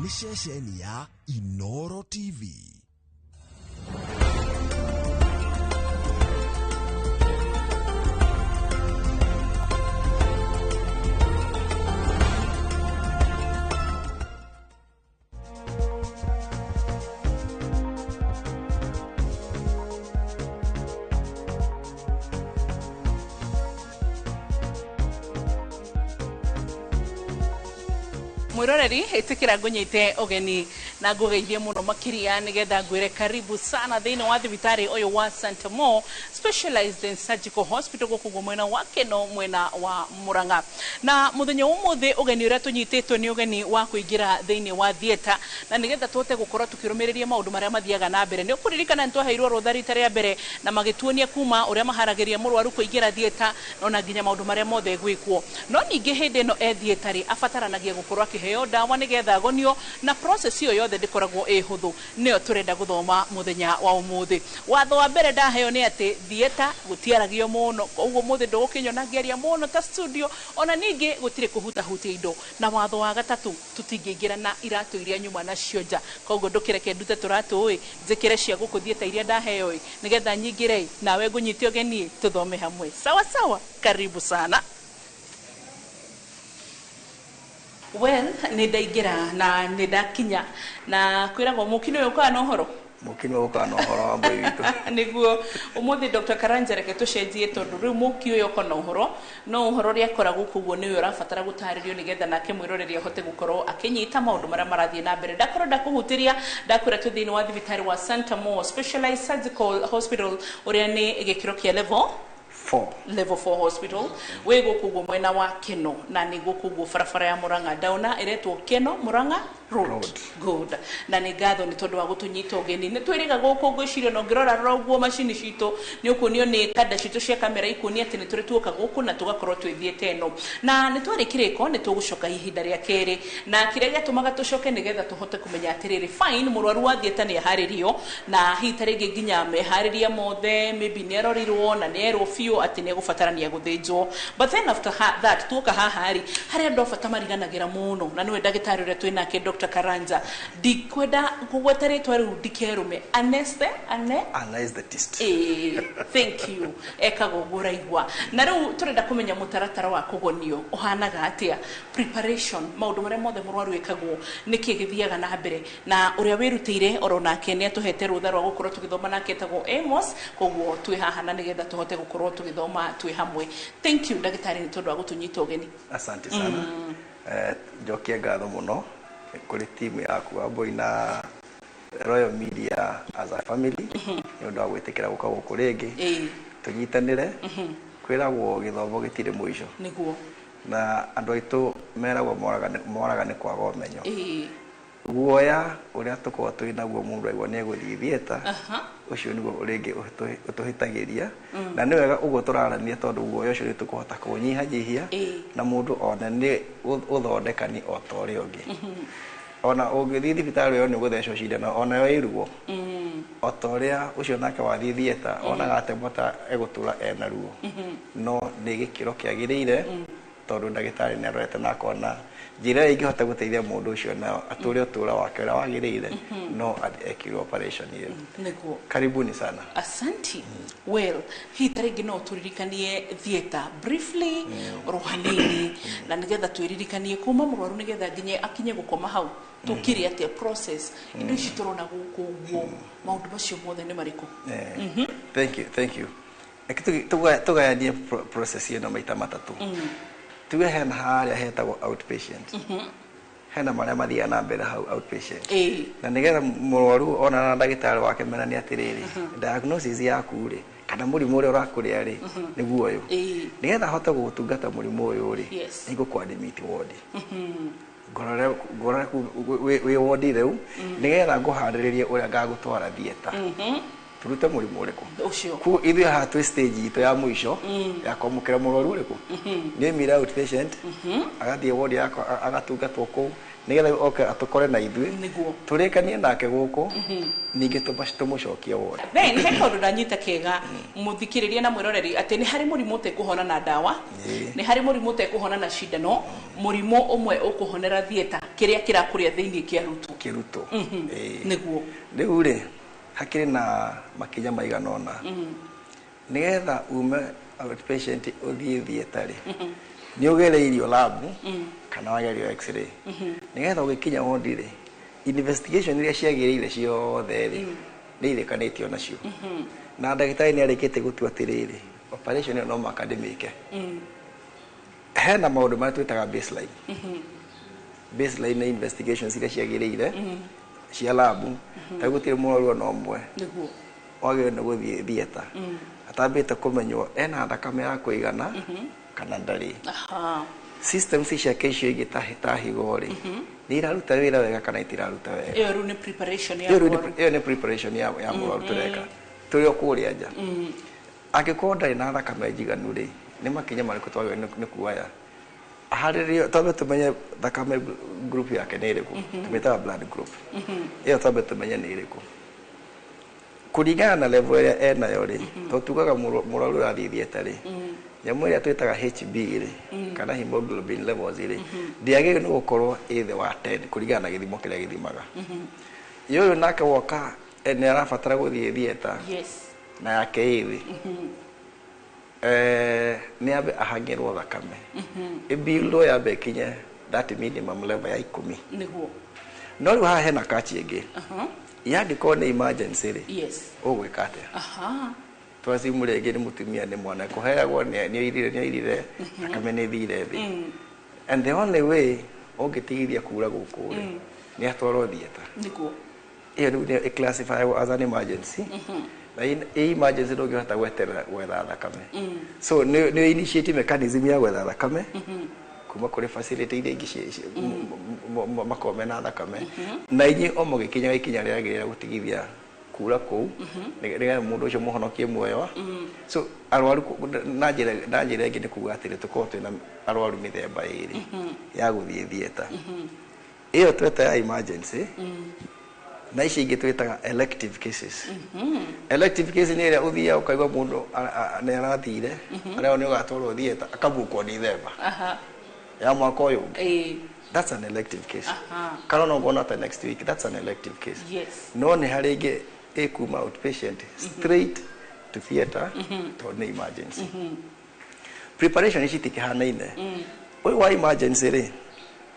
Nĩ ceceni ya Inoro TV. Mwiroreri, itikira ngunyite ugeni na ngugeithie muno makiria nigetha ngwire karibu sana thiini wa thibitari uyu wa St. Mo Specialized in Surgical Hospital guku mwena wa Keno, mwena wa Murang'a. Na muthenya umuthi ugeni uria tunyititwe ni ugeni wa kuingira thiini wa theater, na nigetha tuhote gukorwo tukirumiriria maundu maria mathiaga na mbere. Ni ukuririkana ni twaheirwo rutha rita ria mbere na magituonia kuma uria maharagiria murwaru kuingira theater na ona nginya maundu maria mothe gwikwo. No ningi hindi ino e theater ri abataranagia gukorwo akiheo ndawa nigetha agonio, na process iyo yothe ndikoragwo ĩ hũthũ. Nĩyo tũrenda gũthoma mũthenya wa ũmũthĩ. Watho wa mbere ndaheo nĩ atĩ theater gũtiaragio mũno, koguo ũmũthĩ ndũgũkĩnyona ngĩaria mũno ta studio, ona ningĩ gũtirĩ kũhutahutia indo. Na watho wa gatatũ, tũtingĩingĩra na iratũ iria nyuma nacio nja, koguo ndũkĩreke ndute tũratũ ĩ njĩkĩre cia gũkũ theater iria ndaheo ĩ nĩgetha nyingĩre ĩ nawe ngũnyite ũgeni tũthome hamwe. Sawa sawa, karibu sana. Well, nĩ ndaingĩra na nĩ ndakinya, na kwĩragwo mũkino ũyũ ũkaga na ũhoro. Mũkino ũkaga na ũhoro wa mbũi witũ. Nĩguo ũmũthĩ Dr. Karanja reke tũcenjie, tondũ rĩu mũki ũyũ ũko na ũhoro, no ũhoro ũrĩa akoragwo koguo nĩwe ũrabatara gũtarĩrio nĩgetha nake mwĩroreri ahote gũkorwo akĩnyita maũndũ marĩa marathiĩ na mbere. Ndakorwo ndakũhutĩria, ndakwĩra twĩ thĩinĩ wa thibitarĩ wa St. Mo Specialized Surgical Hospital ũrĩa nĩ gĩkĩro kĩa level 4. Level 4 hospital wĩ gũkũ guo mwena wa Keno, na nĩ gũkũ guo barabara ya Murang'a ndaona ĩretwo Keno Murang'a Road. Road. Good. Na nĩ ngatho nĩ tondũ wa gũtũnyita ũgeni. Nĩ twĩrĩga gũkũ ngwĩciria na ũngĩrora rora ũguo macini citũ nĩ ũkuonio nĩ kanda citũ cia kamera ikuonia atĩ nĩ tũrĩ tuoka gũkũ na tũgakorwo twĩthiĩte ĩno. Na nĩ twarĩ kĩrĩko, nĩ tũgũcoka ihinda rĩa kerĩ, na kĩrĩa gĩatũmaga tũcoke nĩgetha tũhote kũmenya atĩrĩrĩ, fine, mũrwaru wa theater nĩ aharĩrio, na hihi ta rĩngĩ nginya meharĩria mothe, maybe nĩ arorirwo na nĩ erwo biũ atĩ nĩ egũbatarania gũthĩnjwo. But then after that tuoka haha rĩ, harĩa andũ a bata mariganagĩra mũno, na nĩwe ndagĩtarĩ ũrĩa twĩ nake Dr. Karanja. Ndikwenda kũgweta rĩtwa rĩu ndikerũme. Aneste, ane? Anesthetist. Thank you. Ekaga ũguo ũraigua. Na rĩu tũrenda kũmenya mũtaratara wa kũgonio ũhanaga atĩa, preparation, maũndũ marĩa mothe mũrwaru ekagwo, nĩkĩ gĩthiaga na mbere, na ũrĩa wĩrutĩire oro nake nĩ atũhete rũtha rwa gũkorwo tũgĩthoma nake etagwo Amos, koguo twĩ haha na nĩgetha tũhote gũkorwo tũgĩthoma twĩ hamwe. Thank you ndagĩtarĩ nĩ tondũ wa gũtũnyita ũgeni. Asante sana. Njokie ngatho mũno kũrĩ timu yaku Wambui na Royal Media as a family nĩ ũndũ wa gwĩtĩkĩra gũka gũkũ rĩngĩ tũnyitanĩre. Kwĩragwo gĩthomo gĩtirĩ mũico. Nĩguo. Na andũ aitũ meragwo moraga nĩ kwaga ũmenyo. Guoya ũrĩa tũkoragwo twĩ naguo mũndũ aigua nĩ egũthiĩ theater, ũcio nĩguo rĩngĩ ũtũhĩtagĩria. Na nĩ wega ũguo tũrarania tondũ guoya ũcio nĩ tũkũhota kũũnyihanyihia na mũndũ one nĩ ũthondekani o ta ũrĩa ũngĩ. Ona ũngĩthiĩ thibitarĩ ĩyo nĩ ũgũthecwo cindano ona yo ĩ ruo. O ta ũrĩa ũcio nake wathiĩ theater onaga atemwo ta egũtũra ena ruo. No nĩ gĩkĩro kĩagĩrĩire tondũ ndagĩtarĩ nĩ arorete na akona njĩra ĩrĩa ĩngĩhota gũteithia mũndũ ũcio na atũre ũtũũro wake ũrĩa wagĩrĩire, no ekirwo operation ĩyo. Nĩguo. Karibuni sana. Asanti. Well, hihi ta rĩngĩ no tũririkanie theater briefly oro hanini, na nĩgetha twĩririkanie kuma mũrwaru nĩgetha nginya akinye gũkoma hau tũkĩrĩ atĩa process indo ici tũrona gũkũ ũguo, maũndũ macio mothe nĩ marĩkũ? Thank you, thank you. Reke tũgayanie process ĩno maita matatũ. Tuge hena harĩa hetagwo outpatient. Hena marĩa mathiaga na mbere hau outpatient. Na nĩgetha mũrwaru ona na ndagĩtarĩ wake menanie atĩrĩrĩ, diagnosis yaku rĩ, kana mũrimũ ũrĩa ũrakũrĩa rĩ, nĩguo ũyũ. Nĩgetha ahote gũgũtungata mũrimũ ũyũ rĩ, nĩngũkũ-admit ward. Ngorore wĩ ward rĩu, nĩgetha ngũharĩrĩrie ũrĩa ngagũtwara theater. Tũrute mũrimũ ũrĩkũ? Ũcio. Koguo ithuĩ haha twĩ stage itũ ya mũico ya kwamũkĩra mũrwaru ũrĩkũ? Nĩ aumire outpatient, agathiĩ ward yakwa, agatungatwo kũu, Nĩgetha oke atũkore na ithuĩ. Nĩguo. Tũrĩkanie nake gũkũ, ningĩ tũmũcokie ward. Then he kaũndũ ndanyita kega, mũthikĩrĩria na mwĩroreri, atĩ nĩ harĩ mũrimũ ũtekũhona na ndawa, nĩ harĩ mũrimũ ũtekũhona na cindano, mũrimũ ũmwe ũkũhonera theatre, kĩrĩa kĩrakũrĩa thĩinĩ kĩarutwo. Kĩrutwo. Ĩĩ. Nĩguo. Rĩu rĩ, hakĩrĩ na makinya maigana ũna nĩgetha ume outpatient ũthiĩ theatre rĩ, nĩ ũgereirio lab kana wagerio x-ray, nĩgetha ũgĩkinya ward rĩ, investigation iria ciagĩrĩire ciothe rĩ, nĩ irĩkanĩtio nacio, na ndagĩtarĩ nĩ arĩkĩtie gũtua atĩrĩrĩ, operation ĩyo no mũhaka ndĩmĩke. Hena maũndũ marĩa twĩtaga baseline. Baseline nĩ investigations iria ciagĩrĩire cia lab. Ta gũtirĩ mũrwaru ona ũmwe wagĩrĩirwo nĩ gũthiĩ theatre atambĩte kũmenywo ena thakame ya kũigana kana ndarĩ, systems ciake icio ingĩ ta higo rĩ, nĩ iraruta wĩra wega kana itiraruta wega. Ĩyo rĩu nĩ preparation ya Ĩyo rĩu mũrwaru. Ĩyo nĩ preparation ya mũrwaru tũreka tũrĩ o kũrĩa nja. Angĩkorwo ndarĩ na thakame njiganu rĩ, nĩ makinya marĩkũ twagĩrĩirwo nĩ kuoya harĩrĩo? Twambe tũmenye thakame group yake nĩ ĩrĩkũ, tũmĩtaga blood group. Ĩyo twambe tũmenye nĩ ĩrĩkũ kũringana na level ĩrĩa enayo rĩ, tondũ tugaga mũrwaru ũrathiĩ theatre rĩ, nyamũ ĩrĩa twĩtaga HB rĩ, kana hemoglobin levels rĩ, ndĩagĩrĩirwo nĩ gũkorwo ĩ thĩ wa 10 kũringana na gĩthimo kĩrĩa gĩthimaga. Ũyũ nake woka nĩ arabatara gũthiĩ theatre na yake ĩ thĩ, nĩ ambe ahang'ĩrwo thakame, ĩbildwo yambe ĩkinye that minimum level ya 10. No rĩu haha hena kachi ĩngĩ, yangĩkorwo nĩ emergency rĩ, ũgwĩka atĩa? Twacimu rĩngĩ nĩ mũtumia, nĩ mwana kũheagwo, nĩ oirire thakame, nĩ thire thĩ, and the only way ũngĩtigithia kura gũkũ rĩ, nĩ atwarwo theatre. Ĩyo rĩu nĩyo ĩclassifyagwo as an emergency, na ĩ emergency ndũngĩhota gweterera gwetha thakame, so nĩ initiate mechanism ya gwetha thakame kuma kũrĩ facility iria ingĩ makoragwo mena thakame, na inyuĩ o mũgĩkinyaga ikinya rĩagĩrĩra gũtigithia kura kũu nĩgetha mũndũ ũcio mũhonokie muoyo. So arwaru na njĩra ĩngĩ nĩ kuga atĩrĩ, tũkorwo twĩna arwaru mĩthemba ĩrĩ ya gũthiĩ theatre: ĩyo tweta ya emergency, na ici ingĩ twĩtaga elective cases. Elective case nĩ ĩrĩa ũthiaga ũkaigua mũndũ nĩ arathire, arĩa nĩ ũgatwarwo theatre, akabukwo December ya mwaka ũyũ ũngĩ. That's an elective case. Kana no ngona ta next week, that's an elective case. No nĩ harĩ ĩngĩ ĩkuma outpatient straight to theatre tondũ nĩ emergency. Preparation ici itikĩhanaine. Ũyũ wa emergency rĩ,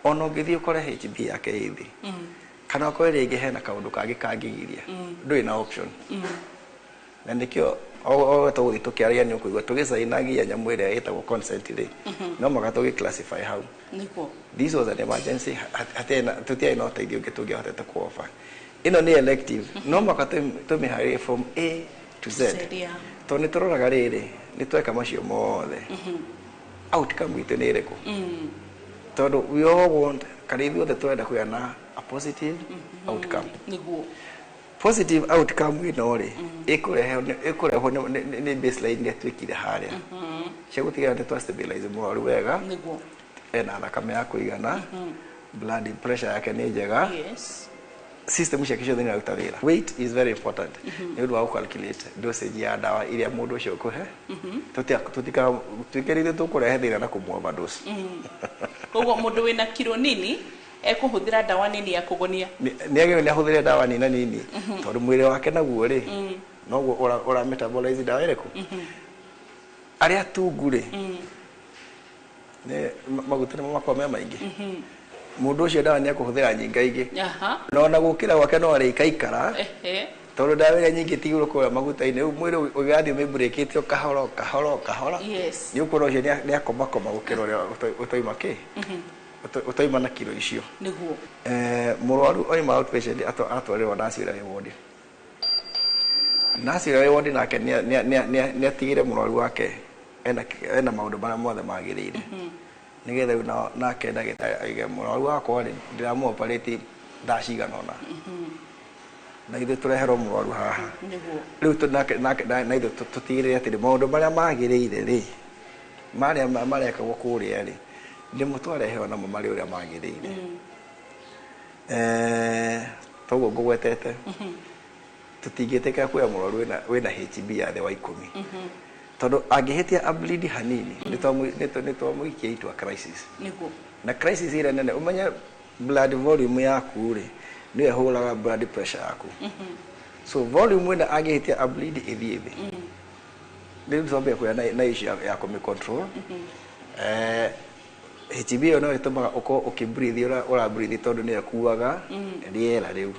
ona ũngĩthiĩ ũkore HB yake ĩ thĩ, kana ũkore rĩngĩ hena kaũndũ kangĩ kangĩgiria, ndũrĩ na option. Na nĩkĩo o tũgũthiĩ tũkĩaragia, nĩ ũkũigua tũgĩcainagia nyamũ ĩrĩa ĩtagwo consent rĩ, no mũhaka tũgĩ-classify hau. This was an emergency, tũtiarĩ na ũteithio ũngĩ tũngĩahotete kuofa. Ĩno nĩ elective, no mũhaka tũmĩharĩrie from A to Z. Z, yeah. Tondũ nĩ tũroraga rĩrĩ, nĩ tweka macio mothe, outcome itũ nĩ ĩrĩkũ? Tondũ we all want, kana ithuothe tũrenda kũgĩa na a positive outcome. Positive outcome ĩno rĩ, ĩkũrehwo nĩ baseline iria twĩkire harĩa cia gũtigĩrĩra nĩ twa stabilize mũrwaru wega, ena thakame ya kũigana, blood pressure yake nĩ njega, system ciake ciothe nĩ iraruta wĩra. Weight is very important nĩ ũndũ wa gũcalculate dosage ya ndawa iria mũndũ ũcio ũkũhe. Tutikatuĩke rĩrĩ tũkũrehe thĩna na kũmũ overdose. Koguo mũndũ wĩna kiro nini ekũhũthĩra ndawa nini ya kũgonia. Nĩ agĩrĩirwo nĩ ahũthĩre ndawa nina nini, tondũ mwĩrĩ wake naguo rĩ, noguo ũra metabolize ndawa ĩrĩkũ. Arĩa tungu rĩ, nĩ maguta nĩmo makoragwo me maingĩ, mũndũ ũcio ndawa nĩ ekũhũthĩra nyingaingĩ, na ona gũkĩra gwake no arĩikaikara, tondũ ndawa ĩrĩa nyingĩ tigũrũ kũrĩa maguta-inĩ. Rĩu mwĩrĩ ũgathiĩ ũmĩmburĩkĩte o kahora o kahora o kahora, nĩ ũkuona ũcio nĩ akomakoma gũkĩra ũrĩa ũtoima kĩ ũtoima na kiro icio. Mũrwaru oima outpatient atwarĩrwo naci ũrĩa wĩ ward. Naci ũrĩa wĩ ward nake nĩ atigĩre mũrwaru wake ena maũndũ marĩa mothe magĩrĩire, nĩgetha rĩu nake ndagĩtarĩ aige mũrwaru wakwa rĩ, ndĩramũ operate thaa cigana ũna, na ithuĩ tũreherwo mũrwaru haha. Rĩu nake na ithuĩ tũtigĩrĩre atĩrĩ, maũndũ marĩa magĩrĩire rĩ, marĩa marekagwo kũrĩa rĩ, nĩmo twareheo namo marĩ ũrĩa magĩrĩire. Toguo ngũgwetete tũtingĩtĩkĩra kuoya mũrwaru wĩna HB ya thĩ wa 10, tondũ angĩhĩtia a bleed hanini nĩ twamũikia itua crisis. Na crisis ĩrĩa nene, ũmenye blood volume yaku rĩ, nĩyo ĩhũraga blood pressure yaku. So volume ĩno angĩhĩtia a bleed ĩthiĩ thĩ, rĩu twambia kuoya na issue ya kũmĩ control. HB ĩyo no ĩtũmaga ũkorwo ũkĩ breathe ũrĩa ũra breathe, tondũ nĩyo ĩkuaga rĩera rĩu.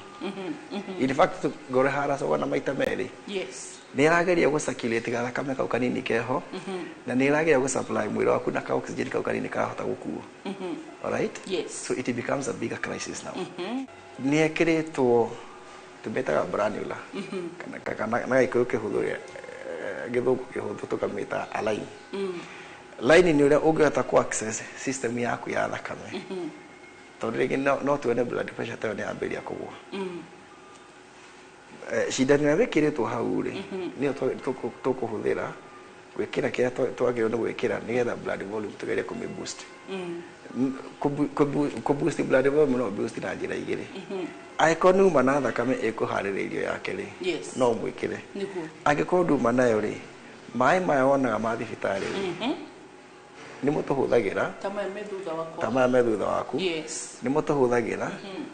In fact, ngoro ĩharacagwo na maita merĩ. Nĩ ĩrageria gũ circulate gathakame kau kanini keho, na nĩ ĩrageria gũ supply mwĩrĩ waku na ka oxygen kau kanini karahota gũkuo. Alright? Yes. So it becomes a bigger crisis now. Nĩ ekĩrĩtwo tũmĩtaga branula, kana na Gĩkũyũ kĩhũthũ, Gĩthũngũ kĩhũthũ tũkamĩta a line. Line nĩ ũrĩa ũngĩhota kũ access system yaku ya thakame, tondũ rĩngĩ no tuone blood pressure tayo nĩ yambĩrĩria kũgũa. Cindano ĩrĩa wĩkĩrĩtwo hau rĩ, nĩyo tũkũhũthĩra gwĩkĩra kĩrĩa twagĩrĩirwo nĩ gwĩkĩra nĩgetha blood volume tũgerie kũmĩ boost. Kũ boost blood volume no boost na njĩra igĩrĩ. Angĩkorwo nĩ uma na thakame ĩkũharĩrĩirio yake rĩ, no mwĩkĩre. Angĩkorwo nduma nayo rĩ, maĩ maya wonaga ma thibitarĩ rĩ, nĩmo tũhũthagĩra. Ta maya me thutha wakwa. Ta maya me thutha waku. Nĩmo tũhũthagĩra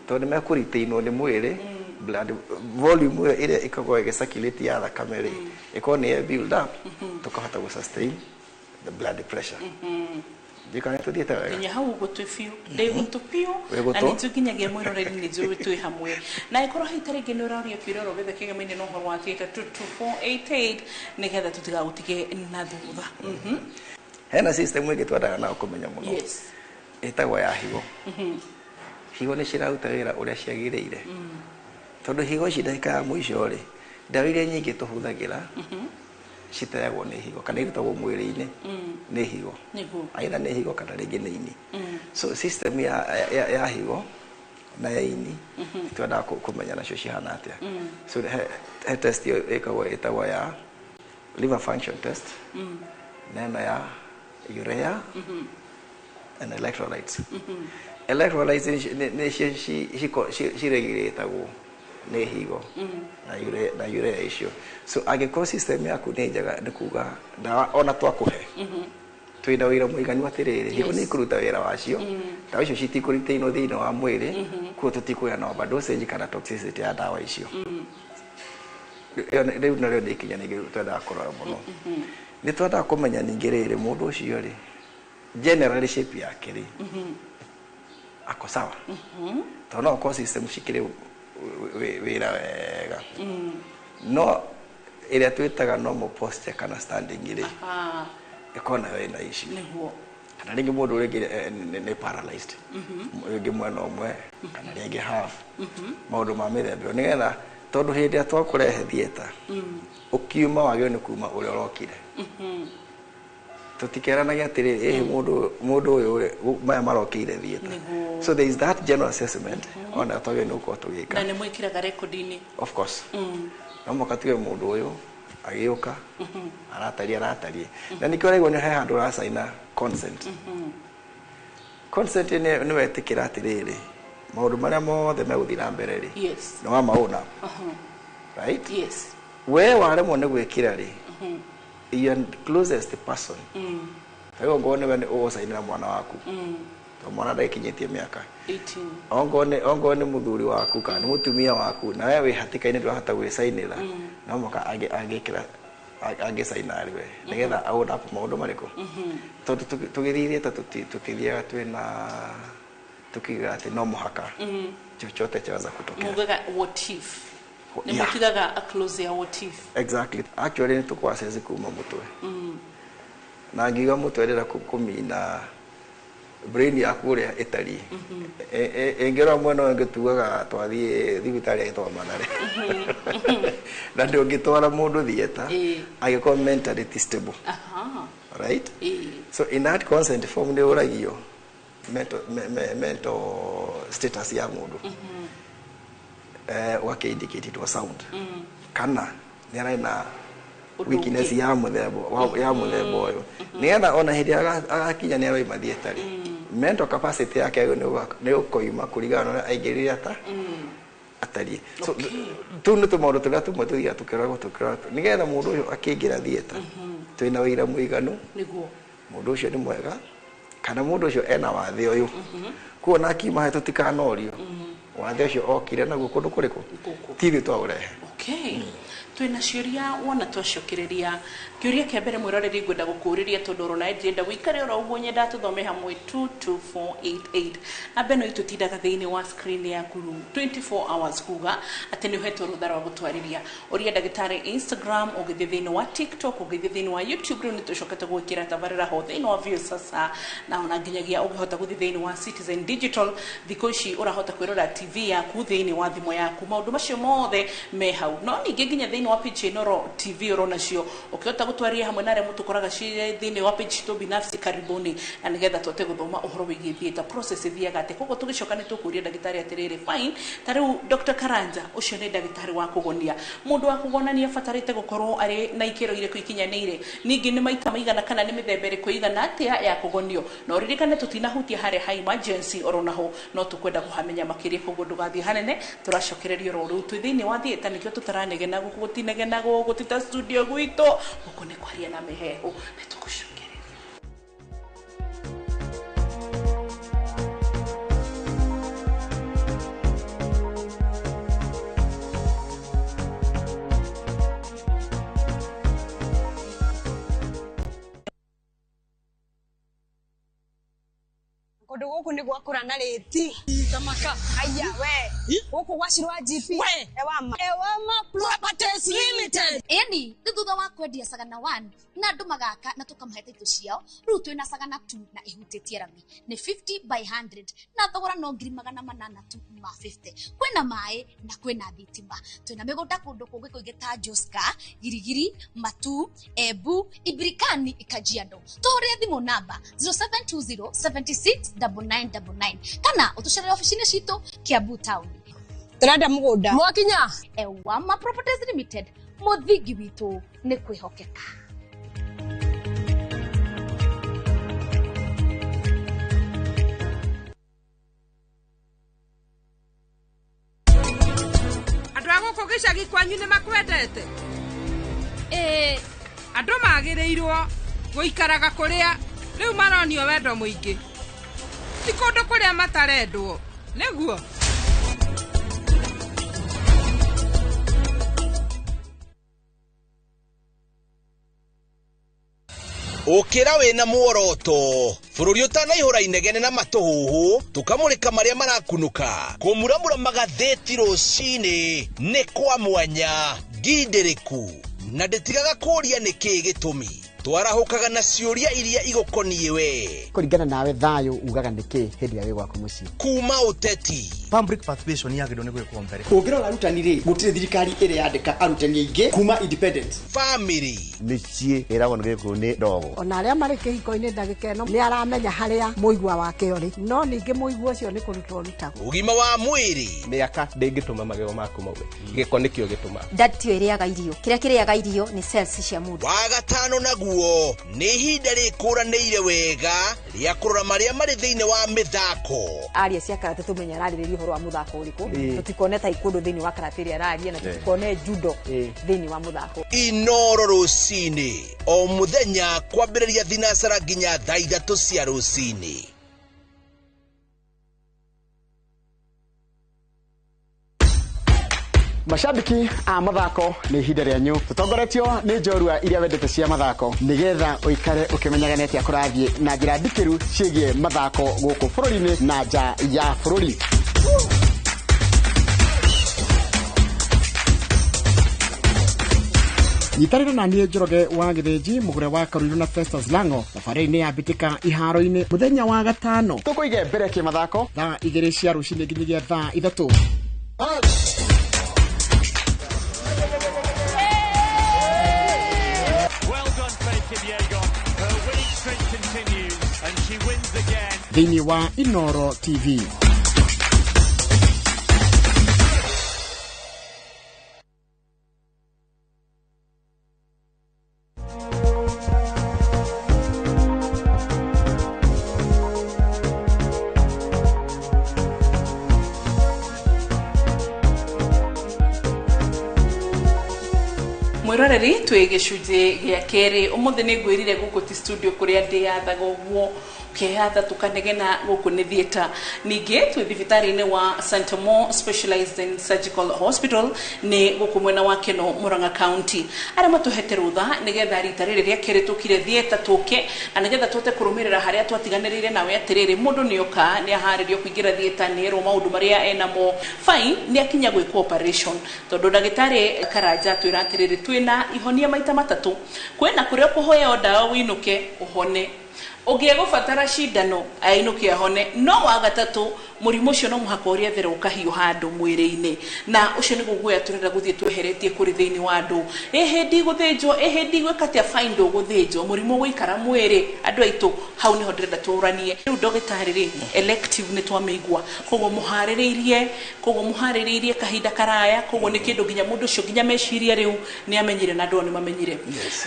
tondũ nĩ mekũritainwo nĩ mwĩrĩ. Blood volume ĩyo ĩrĩa ĩkoragwo ĩgĩcirculate ya thakame rĩ, ĩkorwo nĩ ye build up, tũkahota gũ sustain the blood pressure. Ndikana tũthiĩte wega? Nginya hau ũguo twĩ biũ, ndĩ gũtũ biũ. Wĩ gũtũ? Na nĩ tũkinyagia mwĩroreri, nĩ njũĩ twĩ hamwe na ĩkorwo hihi ta rĩngĩ nĩ ũroria kĩũria oro gĩothe kĩgemaine na ũhoro wa theatre, 22488 nĩgetha tũtigagũtige na thutha. Hena system ĩngĩ twendaga nayo kũmenya mũno, ĩtagwo ya higo. Higo nĩ ciraruta wĩra ũrĩa ciagĩrĩire? Tondũ higo ici ndagĩka ya mũico rĩ, ndawa iria nyingĩ tũhũthagĩra citeagwo nĩ higo kana irutagwo mwĩrĩ-inĩ nĩ higo. Either nĩ higo kana rĩngĩ nĩ ini. So system ya higo na ya ini twendaga kũmenya nacio cihana atĩa. So he test ĩyo ĩkagwo ĩtagwo ya liver function test, na ĩno ya urea and electrolytes. Electrolytes nĩcio ciregulatagwo nĩ higo na urea icio. So angĩkorwo system yaku nĩ njega, nĩ kuga ndawa ona twakũhe twĩna wĩra mũiganu atĩrĩrĩ, higo nĩ ikũruta wĩra wacio, ndawa icio citikũritainwo thĩinĩ wa mwĩrĩ, kuo tũtikũgĩa na overdosage kana toxicity ya ndawa icio. Rĩu narĩo nĩ ikinya rĩngĩ twendaga kũrora mũno. Nĩ twendaga kũmenya ningĩ rĩrĩ, mũndũ ũcio rĩ, generally shape yake rĩ, ako sawa? Tondũ no ũkorwo system cikĩrĩ wĩra wega, no ĩrĩa twĩtaga normal posture kana standing rĩ, ĩkorwo nayo ĩna issue, kana rĩngĩ mũndũ rĩngĩ nĩ paralyzed rĩngĩ mwena ũmwe kana rĩngĩ half, maũndũ ma mĩthemba ĩyo, nĩgetha tondũ hĩndĩ ĩrĩa twakũrehe theatre, ũkiuma wagĩrĩirwo nĩ kuma ũrĩa ũrokire. Tũtikeranagia atĩrĩrĩ, ĩhĩ mũndũ ũyũ rĩ, maya marokĩire theatre. So there is that general assessment ona twagĩrĩirwo nĩ gũkorwo tũgĩka. Na nĩ mwĩkĩraga rekondi-inĩ? Of course, no mũhaka tuge mũndũ ũyũ agĩũka aratariĩ aratariĩ, na nĩkĩo ũraigua nĩ he handũ ũracaina consent. Consent nĩ wetĩkĩra atĩrĩrĩ, maũndũ marĩa mothe megũthiĩ na mbere rĩ, nĩ wa maũna, right? Yes. We waremwo nĩ gwĩkĩra rĩ, your closest person, rĩu ongorwo nĩwe nĩ ũgũcainĩra mwana waku, tondũ mwana ndagĩkinyĩtie mĩaka 18. Ongorwo nĩ mũthuri waku kana nĩ mũtumia waku, na we wĩ hatĩka-inĩ ndũrahota gwĩcainĩra, no mũhaka angĩkĩra angĩcaina arĩ we nĩgetha aũna maũndũ marĩkũ, tondũ tũgĩthiĩ theatre tũtithiaga twĩna tukiuga atĩ no mũhaka chochote chaweza kutokea. Mugaga what if nĩ mũtigaga a close ya what if. Exactly. Actually nĩ tũkũ kuma mũtwe, na ngiuga mũtwe ndĩra kũmina brain yaku ũrĩa ĩtariĩ. Ĩngĩrora mwena ũyũ ũngĩ tugaga twathiĩ thibitarĩ ĩtwa Mathare, na ndũngĩtwara mũndũ theatre angĩkorwo mentally ti stable. Right? So in that consent form nĩ ũragio mental status ya mũndũ, ũgakĩ indicate it was sound kana nĩ arĩ na Ũndũ weakness ũngĩ. ya mũthemba ya mũthemba ũyũ, nĩgetha ona hĩndĩ ĩrĩa agakinya nĩ aroima theatre rĩ. Mental capacity yake nĩ ũkoima kũringana na ũrĩa aingĩrire ata atariĩ. So tũu nĩ tũmaũndũ tũrĩa tũmwe tũthiaga tũkĩroragwo nĩgetha mũndũ ũcio akĩingĩra theatre twĩna ũira mũiganu nĩguo mũndũ ũcio nĩ mwega kana mũndũ ũcio ena wathe ũyũ. Kuo na akiuma he tũtikanorio wathe ũcio okire naguo kũndũ kũrĩkũ ti ithuĩ twaũrehe. Okay. Twĩna ciũria wona twacokereria kĩũria kĩa mbere mwĩroreri ngwenda gũkũũrĩria tondũ oro nawe ndirenda wĩikare oro ũguo nyenda tũthome hamwe 22488. Namba ĩno itũ tindaga thĩinĩ wa screen yaku 24 hours kuga atĩ nĩ ũhetwo rũtha rwa gũtwarĩria ũria ndagĩtarĩ Instagram, ũgĩthiĩ thĩinĩ wa TikTok, ũgĩthiĩ thĩinĩ wa YouTube. Rĩu nĩ tũcokete gwĩkĩra tabarĩra ho thĩinĩ wa Viusasa na ona nginyagia ũngĩhota gũthiĩ thĩinĩ wa Citizen Digital. Thikũ ici ũrahota kwĩrora TV yaku thĩinĩ wa thimũ yaku, maũndũ macio mothe me hau. No ningĩ nginya thĩinĩ wa page Inooro TV oro nacio ũkĩhota gũtwaria hamwe na arĩa mũtũkoraga ciĩ thĩinĩ wa page citũ binafsi, karibuni, na nĩgetha tũhote gũthoma ũhoro wĩgiĩ theatre process ĩthiaga atĩa. Koguo tũgĩcoka nĩ tũkũria ndagĩtarĩ atĩrĩrĩ, fine, ta rĩu Dr. Karanja ũcio nĩ ndagĩtarĩ wa kũgonia, mũndũ wa kũgonania abatarĩte gũkorwo arĩ na ikĩro irĩkũ ikinyanĩire, ningĩ nĩ maita maigana kana nĩ mĩthemba ĩrĩkũ ĩigana atĩa ya kũgonio? Na ũririkane tũtinahutia harĩa ha emergency, oro naho no tũkwenda kũhamenya makĩria. Koguo ndũgathiĩ hanene, tũracokereria oro rĩu. Twĩ thĩinĩ wa theatre nĩkĩo tũtaranegena gũkũ, gũtinegenagwo gũtita studio gwitũ, gũkũ nĩ kwaria na mĩhehu, nĩ tũgũcokereria. Kundu guku ni gwakura na rĩti Tamaka. Aya we guku gwacirwa GP. We. Ewama Ewama Properties Limited. Ĩni nĩ thutha wa kwendia Sagana 1 na andũ magaka na tũkamahe taitũ ciao, rĩu twĩna Sagana 2 na ĩhutĩtie rami nĩ 50 by 100 na thogora no 800,000 tu ma 50. Kwĩna maĩ na kwĩna thitima. Twĩna mĩgũnda kũndũ kũngĩ kũingĩ ta Joska, Girigiri, Matu, Embu, Ibirikani, Kajiado. Tũhũrĩre thimũ namba 0720 76 9999 kana ũtũcerere obici-inĩ citũ Kiambu Town. Tũrenda mũgũnda. Mwakinya. Ewama Properties Limited, mũthingi witũ nĩ kwĩhokeka. Andũ a gũkũ gĩcagi kwanyu nĩ makwendete. Ĩĩ. Andũ magĩrĩirwo gũikaraga kũrĩa rĩu maronio wendo mũingĩ, ti kũndũ kũrĩa matarendwo nĩguo. Ũkĩra wĩna muoroto bũrũri ũtanaihũra inegene na matũhũhũ, tũkamũrĩka marĩa marakunũka, kũmuramura magathĩti rũcinĩ nĩ kwa mwanya ngindĩrĩku na ndĩtigaga kũũria nĩkĩĩ gĩtũmi. Twarahũkaga na ciũria iria igũkoniĩ we. Kũringana nawe thayũ ugaga nĩkĩ hĩndĩ ĩrĩa wĩ gwaku mũciĩ? Kuma ũteti Public participation yagĩrĩirwo nĩ gwĩkwo mbere. Ũngĩrora arutani rĩ, gũtirĩ thirikari ĩrĩ yandĩka arutani aingĩ kuma independence. Family mĩciĩ ĩragwo nĩ gĩkũyũ nĩ ndogo. Ona arĩa marĩ kĩhiko-inĩ ndagĩka ĩno nĩ aramenya harĩa mũigua wake ũrĩ, no ningĩ mũigua ũcio nĩ kũrutwo ũrutagwo. Ũgima wa mwĩrĩ. Mĩaka ndĩngĩtũma magego maku maume, gĩko nĩkĩo gĩtũmaga. Ndatio ĩrĩaga irio, kĩrĩa kĩrĩaga irio nĩ cells cia mũndũ. Wa gatano naguo nĩ ihinda rĩkũranĩire wega rĩa kũrora marĩa marĩ thĩinĩ wa mĩthako. Aria cia karate tũmenye ararĩrĩria ũhoro wa mũthako ũrĩkũ, tũtikone taekwondo thĩinĩ wa karate ĩrĩa araria, na tũtikone judo thĩinĩ wa mũthako. Inooro rũcinĩ o mũthenya kwambĩrĩria thinacara nginya thaa 3 cia rũcinĩ. Mashabiki a mathako nĩ ihinda rĩanyu tũtongoretio nĩ njorua iria wendete cia mathako nĩgetha ũikare ũkĩmenyaga nĩ atĩa kũrathiĩ na njĩra ndikĩru ciĩgiĩ mathako gũkũ bũrũri-inĩ na nja ya bũrũri. Nyitanĩra na niĩ Njoroge wa Gĩthĩnji, mũgũre wa Karũirũ na Festus Lango thabarĩ-inĩ ya mbĩtĩka iharo-inĩ mũthenya wa gatano. Tũkũige mbere kĩmathako thaa 2 cia rũcinĩ nginyagia thaa 3. Thĩinĩ wa Inooro TV. Mwiroreri twi gicunjĩ gĩa kerĩ ũmũthĩ nĩ ngwĩrire gũkũ ti studio kũrĩa ndĩyathaga ũguo ũkeyatha tũkanegena gũkũ nĩ theatre. Ningĩ twĩ thibitarĩ-inĩ wa St. Mo Specialized and Surgical Hospital nĩ gũkũ mwena wa Keno, Murang'a County. Arĩa matũhete rũtha nĩgetha rita rĩrĩ rĩa kerĩ tũkire theatre tũke na nĩgetha tũhote kũrũmĩrĩra harĩa twatiganĩrĩire nawe atĩrĩrĩ, mũndũ nĩoka nĩ aharĩrio kũingĩra theatre, nĩerwo maũndũ marĩa enamo fine, nĩ akinya gwĩkwo operation tondũ ndagĩtarĩ Karanja atwĩra atĩrĩrĩ, twĩna ihonia maita matatũ. Kwĩna kũrĩa ũkũheo ndawa wĩinũke ũhone, ũngĩgũbatara cindano ainũke ahone, no wa gatatũ mũrimũ ũcio no mũhaka ũrĩethere ũkahiũha handũ mwĩrĩ-inĩ, na ũcio nĩguo guoya tũrenda gũthiĩ tweheretie kũrĩ thĩinĩ wa andũ. Ĩhĩ ndigũthĩnjwo, ĩhĩ ndigwĩka atĩa, fine ndũgũthĩnjwo, mũrimũ ũgũikara mwĩrĩ. Andũ aitũ, hau nĩho ndĩrenda tũranie rĩu. Ndagĩtarĩ rĩ, elective nĩ twamĩigua, koguo mũharĩrĩirie kahinda karaya, koguo nĩ kĩndũ nginya mũndũ ũcio nginya meciria rĩu nĩ amenyire na andũ ao nĩ mamenyire.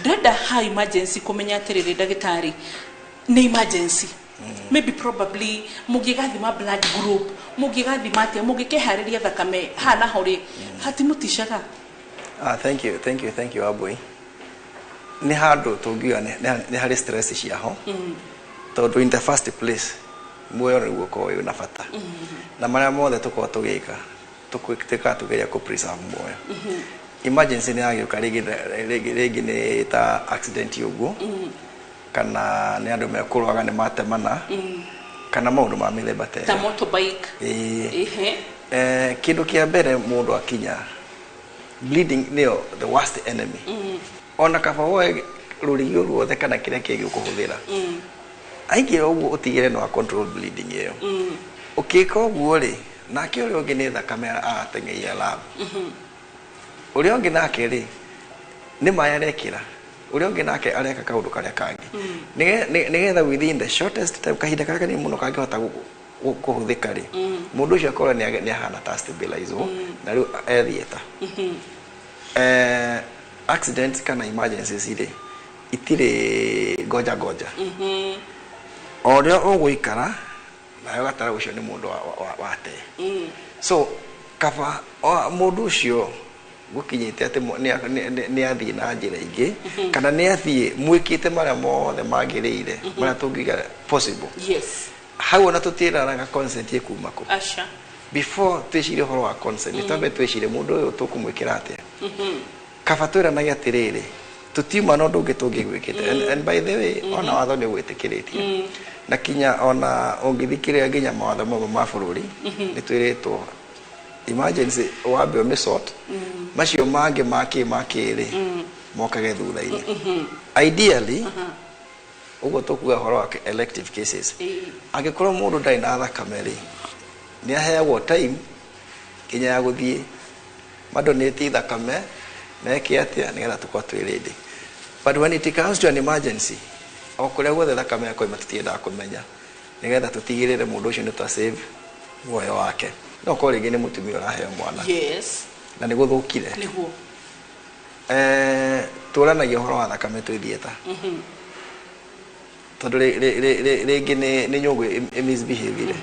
Ndĩrenda ha emergency kũmenya atĩrĩrĩ, ndagĩtarĩ, nĩ emergency, maybe probably mũngĩgathima blood group, mũngĩgathima atĩa, mũngĩkeharĩria thakame haha naho rĩ, hatimũticaga? Ah, thank you, thank you, thank you, Abui. Nĩ handũ tũngiuga nĩ harĩ stress ciaho tondũ in the first place muoyo nĩguo ũkoragwo wĩ na bata, na marĩa mothe tũkoragwo tũgĩka tũkaga tũgeria kũ preserve muoyo. Emergency nĩ yagĩũka rĩngĩ nĩ ta accident ũguo, kana nĩ andũ mekũrwaga nĩ matemana, kana maũndũ ma mĩthemba ta ta ĩyo. Motorbike. Ĩĩ. Ehe. Kĩndũ kĩa mbere mũndũ akinya, bleeding nĩyo the worst enemy. Ona kaba woe rũrigi ruothe kana kĩrĩa kĩngĩ ũkũhũthĩra, aingĩra ũguo ũtigĩre no control bleeding ĩyo. Ũkĩka ũguo rĩ, nake ũrĩa ũngĩ nĩ thakame arateng'eria lab, ũrĩa ũngĩ nake rĩ nĩ maĩ arekĩra, ũrĩa ũngĩ nake areka kaũndũ karĩa kangĩ. Nĩgetha within the shortest time, kahinda karĩa kanini mũno kangĩhota kũhũthĩka rĩ, mũndũ ũcio akorwo nĩ ahana ta stabilizwo na rĩu e theatre. Accidents kana emergencies rĩ, itirĩ ngoja ngoja. O ũrĩa ũgũikara nawe gatara ũcio nĩ mũndũ wate. So kaba mũndũ ũcio gũkinyĩte atĩ nĩ athiĩ na njĩra ingĩ kana nĩ athiĩ mwĩkĩte marĩa mothe magĩrĩire marĩa tũngiuga possible, hau ona tũtiraraga consent ĩkuma kũ. Aca. Before twĩcirie ũhoro wa consent, nĩ twambe twĩcirie mũndũ ũyũ tũkũmwĩkĩra atĩa. Kaba twĩranage atĩrĩrĩ, tũtiuma na ũndũ ũngĩ tũngĩgwĩkĩte. And by the way, ona watho nĩ ũgwĩtĩkĩrĩtie na kinya ona ũngĩthikĩrĩria nginya mawatho mamwe ma bũrũri, nĩ twĩrĩtwo emergency wambe ũmĩsort, macio mangĩ makĩ rĩ mokage thutha-inĩ. Ideally, ũguo tũkuga ũhoro wa elective cases, angĩkorwo mũndũ ndarĩ na thakame rĩ, nĩ aheagwo time nginya ya gũthiĩ madonate thakame meke atĩa nĩgetha tũkorwo twĩ ready. But when it comes to an emergency, o kũrĩa guothe thakame yakoima tũtiendaga kũmenya, nĩgetha tũtigĩrĩre mũndũ ũcio nĩ twa save muoyo wake. No korwo rĩngĩ nĩ mũtumia ũraheo mwana na nĩ gũthũkire, Nĩguo. Tũranagia ũhoro wa thakame twĩ theatre tondũ rĩngĩ nĩ nyũngũ ĩ misbehavire.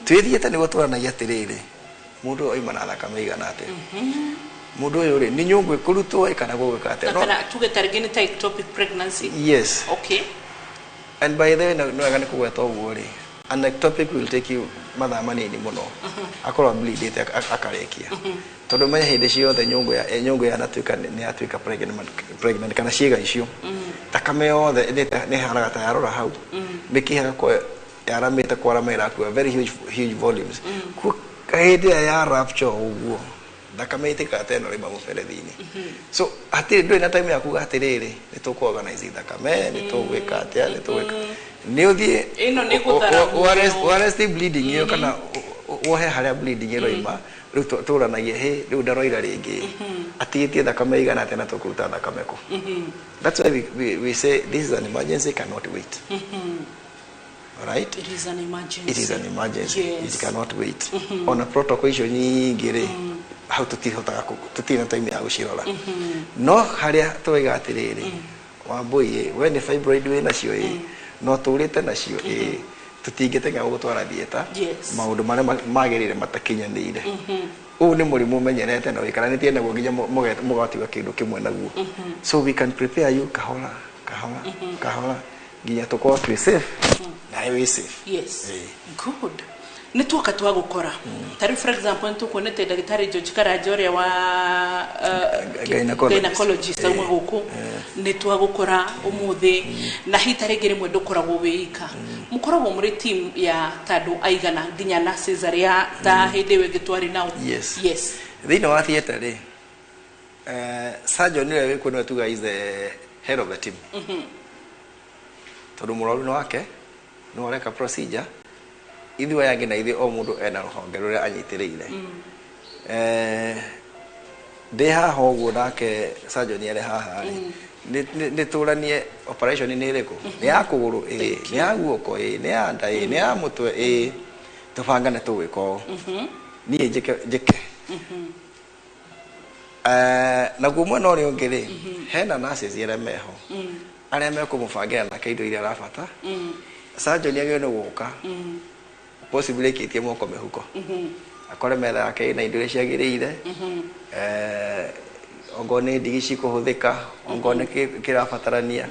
Twĩ theatre nĩguo tũranagia atĩrĩrĩ, mũndũ ũyũ oima na thakame igana atĩa, mũndũ ũyũ rĩ nĩ nyũngũ ĩkũrutwo ĩ kana gũgwĩka atĩa. Na kana tuge ta rĩngĩ nĩ ta ectopic pregnancy. Yes. And by the way, nĩ wega nĩ kũgweta ũguo rĩ, an ectopic will take you mathaa manini mũno akorwo bleedĩte akarĩkia, tondũ menye hĩndĩ ciothe nyũngũ ya nyũngũ yanatuĩka nĩ yatuĩka pregnant kana ciĩga icio, thakame yothe nĩ ĩhanaga ta yarora hau, mĩkiha ĩgakorwo yaramĩte kwarama ĩrakua very huge, huge volumes. Kuo hĩndĩ ĩrĩa ya rupture ũguo, thakame ĩtĩkaga ta ĩno rĩma mũberethi-inĩ. So hatirĩ, ndũrĩ na time ya kuga atĩrĩrĩ, nĩ tũkũ-organize thakame, nĩ tũgwĩka atĩa, nĩ tũgwĩka nĩ ũthiĩ Ĩno nĩ gũthara muoyo. Arrest bleeding ĩyo kana wohe harĩa bleeding ĩroima. Rĩu tũranagie hĩ rĩu ndaroira rĩngĩ, atigĩtie thakame igana atĩa na tũkũruta thakame kũ? That's why we say this is an emergency, cannot wait. All right. It is an emergency. It is an emergency. It cannot wait. Ona protocol icio nyingĩ rĩ, hau tũtihotaga tũtirĩ na time ya gũcirora. No harĩa tũiga atĩrĩrĩ, Wambui ĩ, we nĩ fibroid wĩ nacio ĩ, no tũrĩte nacio ĩ, tũtingĩteng'era gũgũtwara theatre maũndũ marĩa magĩrĩire matakinyanĩire. Ũyũ nĩ mũrimũ ũmenyerete na wĩikaranĩtie naguo nginya mũgatiga kĩndũ kĩmwe naguo. So we can prepare you kahora kahora kahora nginya tũkorwo twĩ safe nawe wĩ safe. Yes, good. Nĩ tuoka twagũkora ta rĩu, for example, nĩ tũkuonete ndagĩtarĩ George Karanja ũrĩa wa Gynecologist. Gynecologist auma gũkũ. Nĩ twagũkora ũmũthĩ na hita rĩngĩ rĩmwe ndũkoragwo wĩ ika, mũkoragwo mũrĩ team ya ta andũ aigana, nginya nurses arĩa ta hĩndĩ ĩyo ĩngĩ twarĩ nao? Yes. Yes. Thĩinĩ wa theatre rĩ, surgeon ũrĩa wĩkuo nĩwe tuga is the head of the team, tondũ mũrwaru nĩ wake, nĩwe ũreka procedure. Ithuĩ aya angĩ na ithuĩ, o mũndũ ena rũhonge rũrĩa anyitĩrĩire. Ndĩ haha ũguo nake surgeon arĩ haha rĩ, nĩ tũranie operation nĩ ĩrĩkũ, nĩ ya kũgũrũ ĩ, nĩ ya guoko ĩ, nĩ ya nda ĩ, nĩ ya mũtwe ĩ, tũbangane tũgwĩka ũũ, niĩ njĩke njĩke. Naguo mwena ũrĩa ũngĩ rĩ, hena nurses arĩa meho, arĩa mekũmũbangĩra nake indo iria arabata. Surgeon agĩrĩirwo nĩ gũka possibly aikĩtie moko mĩhuko, akore metha yake ĩna indo iria ciagĩrĩire, ongorwo nĩ ndigi cikũhũthĩka, ongorwo nĩ kĩrabatarania.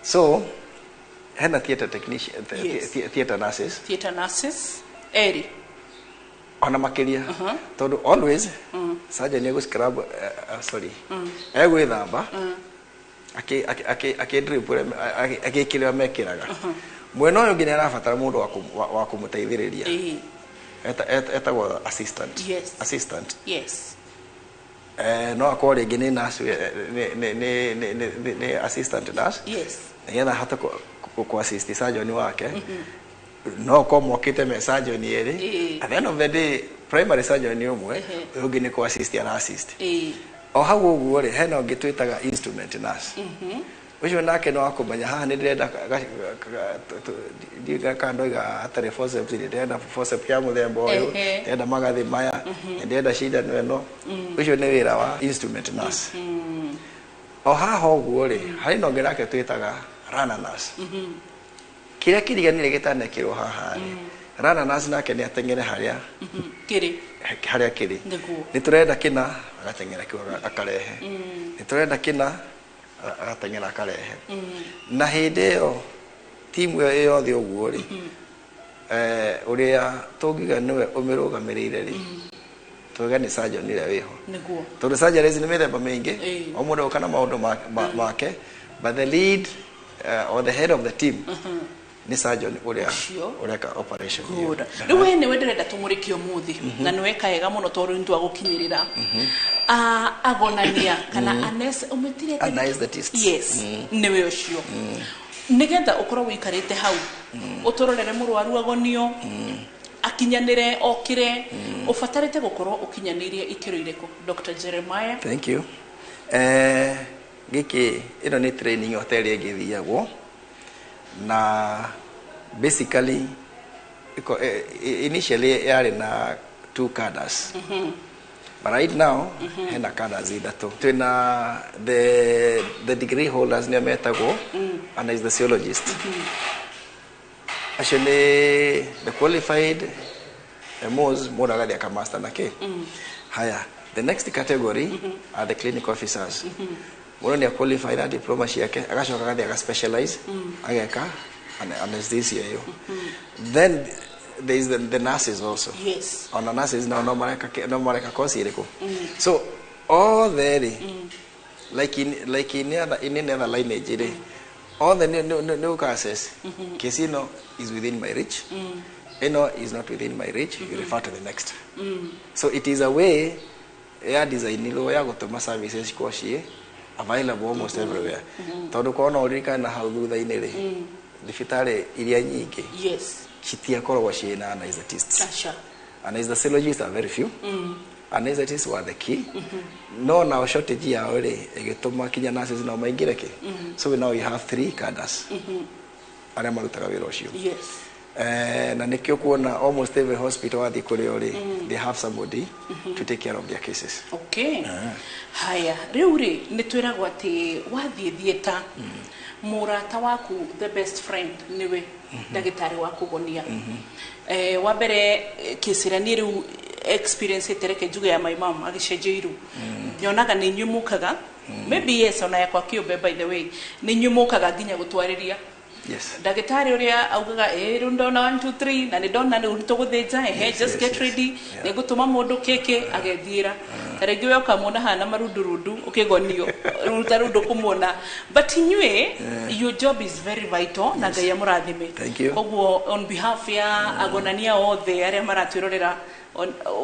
So hena theatre technician, theatre nurses. Theatre nurses eri? Ona makĩria, tondũ always surgeon egũ scrub, sorry, egwĩthamba, akĩ drip ũrĩa agĩkĩrĩra mekĩraga. Mwena ũyũ ũngĩ nĩ arabatara mũndũ wa kũmũteithĩrĩria. Etagwo assistant. Assistant. No akorwo rĩngĩ nĩ nurse, nĩ assistant nurse, nĩgetha ahote kũ assist surgeon wake. No korwo mokĩte me surgeon erĩ, at the end of the day primary surgeon nĩ ũmwe, ũyũ ũngĩ nĩ kũ assist ara assist. O hau ũguo rĩ, hena ũngĩ twĩtaga instrument nurse. Ũcio nake nĩ wa kũmenya haha nĩ ndĩrenda ndiũĩ kana ndoiga hatarĩ forceps, nĩ ndĩrenda forceps ya mũthemba ũyũ, ndĩrenda magathĩ maya, nĩ ndĩrenda cindano ĩno. Ũcio nĩ wĩra wa instrument nurse. O haha ũguo rĩ, harĩ na ũngĩ nake twĩtaga runner nurse. Kĩrĩa kĩriganĩire gĩtanekĩrwo haha rĩ, runner nurse nake nĩ ateng'ere harĩa kĩrĩ. Harĩa kĩrĩ. Nĩ tũrenda kĩna, agateng'era kĩu akarehe. Nĩ tũrenda kĩna, agateng'era akarehe. Na hĩndĩ ĩyo timu ĩyo ĩ yothe ũguo rĩ, ũrĩa tũngiuga nĩwe ũmĩrũgamĩrĩire rĩ, tuge nĩ surgeon ũrĩa wĩho, tondũ surgeries nĩ mĩthemba mĩingĩ. O mũndũ oka na maũndũ make, but the lead or the head of the team nĩ surgeon ũrĩa Ũcio. ũreka operation ĩyo. Good. Rĩu we nĩwe ndĩrenda tũmũrĩkie ũmũthĩ, na nĩwe kaega mũno tondũ nĩ twagũkinyĩrĩra. Agonania kana anes ũmĩtire atĩa? Anesthetist. Yes. Nĩwe ũcio, nĩgetha ũkorwo wĩikarĩte hau ũtũrorere mũrwaru agonio akinyanĩre okĩre, ũbatarĩte gũkorwo ũkinyanĩirie ikĩro irĩkũ, Dr. Jeremiah? Thank you. Gĩkĩ ĩno nĩ training o ta ĩrĩa ĩngĩ ĩthiagwo, na basically initially yarĩ na two cadres, but right now hena cadres ithatũ. Twĩna the degree holders, nĩo metagwo anesthesiologist. Acio nĩ the qualified MOs, mũndũ agathiĩ akamaster na kĩ. Haya, the next category are the clinical officers. Mũndũ nĩ qualify na diploma ciake, agacoka agathiĩ aga specialize, ageka anesthesia ĩyo. Then there is the nurses also. Ona nurses nao no mareka course ĩrĩkũ. So othe rĩ, like in any other lineage rĩ, othe nĩ ũka assess case ĩno is within my reach, ĩno is not within my reach, you refer to the next. So it is a way ya designirwo ya gũtũma services cikorwo ciĩ available almost everywhere, tondũ korwo no ũririkane na hau thutha-inĩ rĩ, thibitarĩ iria nyingĩ citiakoragwo ciĩ na anesthetists. Aca. Anesthesiologists are very few. Anesthetists were the key, no now shortage yao rĩ ĩgĩtũma kinya nurses nao maingĩre kĩ. So now we have three cadres arĩa marutaga wĩra ũcio. Na nĩkĩo kuona almost every hospital wathiĩ kũrĩ o rĩ, they have somebody to take care of their cases. Okay. Haya, rĩu rĩ, nĩ twĩragwo atĩ wathiĩ thieta, mũrata waku, the best friend, nĩwe ndagĩtarĩ wa kũgonia. Wa mbere, kĩcira niĩ rĩu Experience ĩtereke njuge ya my mom agĩcenjio iru, nyonaga nĩ inyuĩ mũkaga, maybe yes, ona yakwa kĩũmbe, by the way, nĩ inyuĩ mũkaga nginya gũtwarĩria ndagĩtarĩ ũrĩa augaga, ĩ, rĩu ndona 1 2 3 na nĩ ndona rĩu nĩtũgũthĩnja, ehe, just get ready, nĩ ngũtũma mũndũ kĩkĩ agethiĩra. Ta rĩngĩ we ũkamuona hana marundurundu ũkĩgonio ruta rĩu ndũkũmuona, but inyuĩ, your job is very vital na Ngai amũrathime. Thank you. Koguo on behalf ya agonania othe arĩa maratwĩrorera,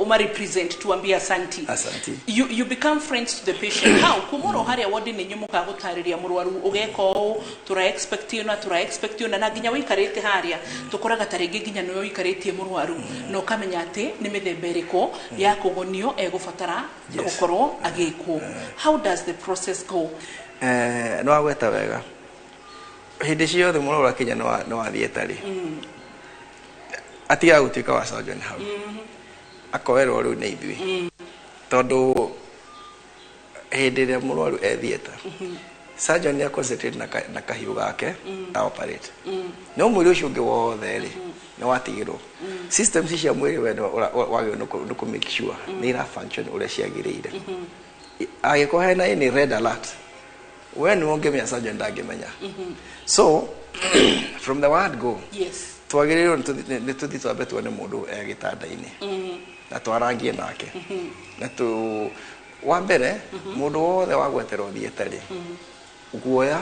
uma represent, tuambie asanti. Asanti. You become friends to the patient. How kuma oro harĩa wodi nĩ inyuĩ mũkaga gũtarĩria mũrwaru, ũgeka ũũ, tũra expect ĩno, tũra expect ĩno, na nginya wĩikarĩte harĩa tũkoraga ta rĩngĩ nginya nĩwe ũikarĩtie mũrwaru na ũkamenya atĩ nĩ mĩthemba ĩrĩkũ ya kũgonio egũbatara gũkorwo agĩkwo. How does the process go? Nĩ wagweta wega, hĩndĩ ciothe mũrwaru akinya nĩ wa theatre rĩ, atigaga gũtuĩka wa surgeon hau, akoerwo rĩu nĩ ithuĩ, tondũ hĩndĩ ĩrĩa mũrwaru e theatre, surgeon nĩ concentrate na kahiũ gake na operate, no mwĩrĩ ũcio ũngĩ wothe rĩ, nĩ watigĩrwo systems cia mwĩrĩ. We wagĩrĩirwo nĩ kũ make sure nĩ ira function ũrĩa ciagĩrĩire. Angĩkorwo hena any red alert, we nĩwe ũngĩmenya, surgeon ndangĩmenya. So from the word go, twagĩrĩirwo nĩ tũthiĩ twambe tuone mũndũ e gĩtanda-inĩ na twarangie nake na tu wa mbere, mũndũ wothe wa gweterwo theatre rĩ, guoya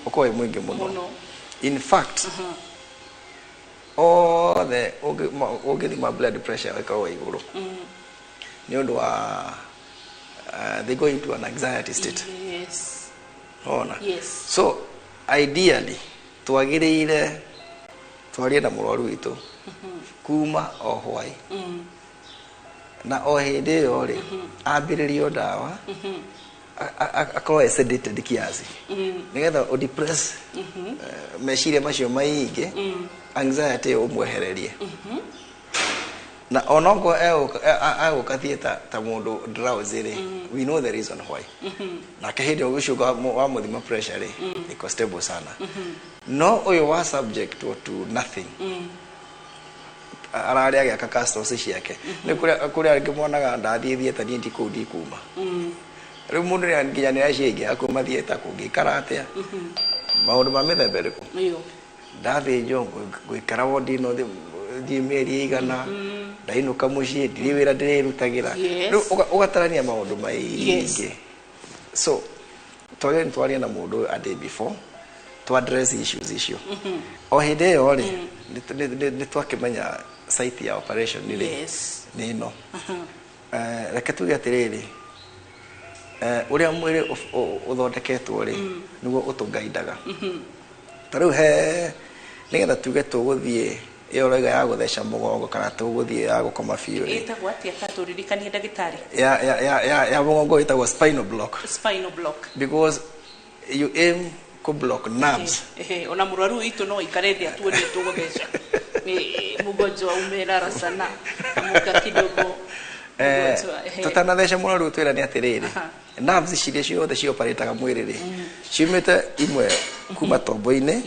ũkorwo wĩ mũingĩ mũno. Mũno. In fact, othe ũngĩthima blood pressure ĩkoragwo igũrũ nĩ ũndũ wa they go into an anxiety state. Ona so ideally twagĩrĩire twarie na mũrwaru witũ kuma o hwai, na o hĩndĩ ĩyo rĩ, ambĩrĩrio ndawa, akorwo e sedated kiasi, nĩgetha ũdepress meciria macio maingĩ, anxiety ĩyo ũmwehererie, na onokorwo egũka theatre ta mũndũ drowsy rĩ, we know the reason why. Nake hĩndĩ ĩyo ũcio wamũthima pressure rĩ, iko stable sana. No ũyũ wa subject to nothing, ararĩa agĩaka castles ciake, nĩ kũrĩa angĩ monaga ndathiĩ theatre, niĩ ndikũu ndikuma. Rĩu mũndũ nginya nĩ acio aingĩ akuma theatre kũngĩikara atĩa, maũndũ ma mĩthemba ĩrĩkũ, ndathĩnjwo ngũikara wodi ĩno thiĩ mĩeri ĩigana, ndainũka mũciĩ ndirĩ wĩra ndĩrĩrutagĩra. Rĩu ũgatarania maũndũ maingĩ. So twagĩrĩire nĩ twarie na mũndũ ũyũ a day before, to address issues icio. O hĩndĩ ĩyo rĩ, nĩ twakĩmenya site ya operation rĩ nĩ ĩno. Reke tuge atĩrĩrĩ, ũrĩa mwĩrĩ ũthondeketwo rĩ, nĩguo ũtũgaindaga. Ta rĩu he nĩgetha tuge tũgũthiĩ ĩyo ũrauga ya gũtheca mũgongo kana tũgũthiĩ ya gũkoma biũ rĩ, Ĩtagwo atĩa? Ta tũririkanie, ndagĩtarĩ. Ya mũgongo ĩtagwo spinal block. Spinal block. Because you aim kũ block nerves. Ehe, ona mũrwaru witũ no aikare thĩ atuonie tũgũtheca. Mgonjwa, umelala sana, amuka kidogo. Mgonjwa, ehe. Tũtanatheca mũrwaru twĩra nĩ atĩrĩrĩ, nerves ciria ciothe cioperataga mwĩrĩ rĩ, ciumĩte imwe kuma tombo-inĩ,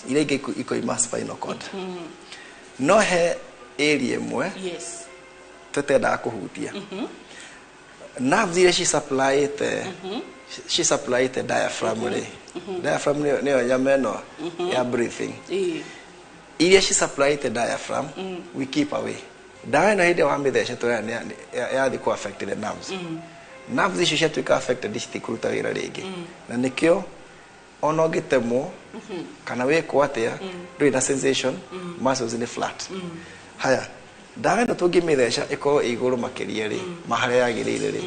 iria ingĩ ikoima spinal cord. No he area ĩmwe tũtendaga kũhutia, nerves iria ci supplyĩte diaphragm rĩ, diaphragm nĩyo nyama ĩno ya breathing, iria ci supplyĩte diaphragm, we keep away. Ndawa ĩno hĩndĩ ĩrĩa wamĩtheca, tũrĩa yathi kũ affect the nerves. Nerves icio ciatuĩka affected, citikũruta wĩra rĩngĩ, na nĩkĩo ona ũngĩtemwo kana wĩkwo atĩa, ndũrĩ na sensation, muscles nĩ flat. Haya, ndawa ĩno tũngĩmĩtheca ĩkorwo ĩ igũrũ makĩria rĩ, ma harĩa yagĩrĩire rĩ,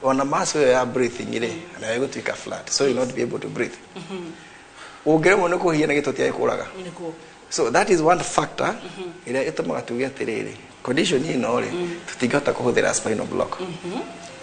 ona muscle ĩyo ya breathing rĩ, nayo ĩgũtuĩka flat, so you not be able to breathe. Ũngĩremwo nĩ kũhihia na gĩtũtia ĩkũraga. So that is one factor ĩrĩa ĩtũmaga tuge atĩrĩrĩ, condition ĩno rĩ, tũtingĩhota kũhũthĩra spinal block,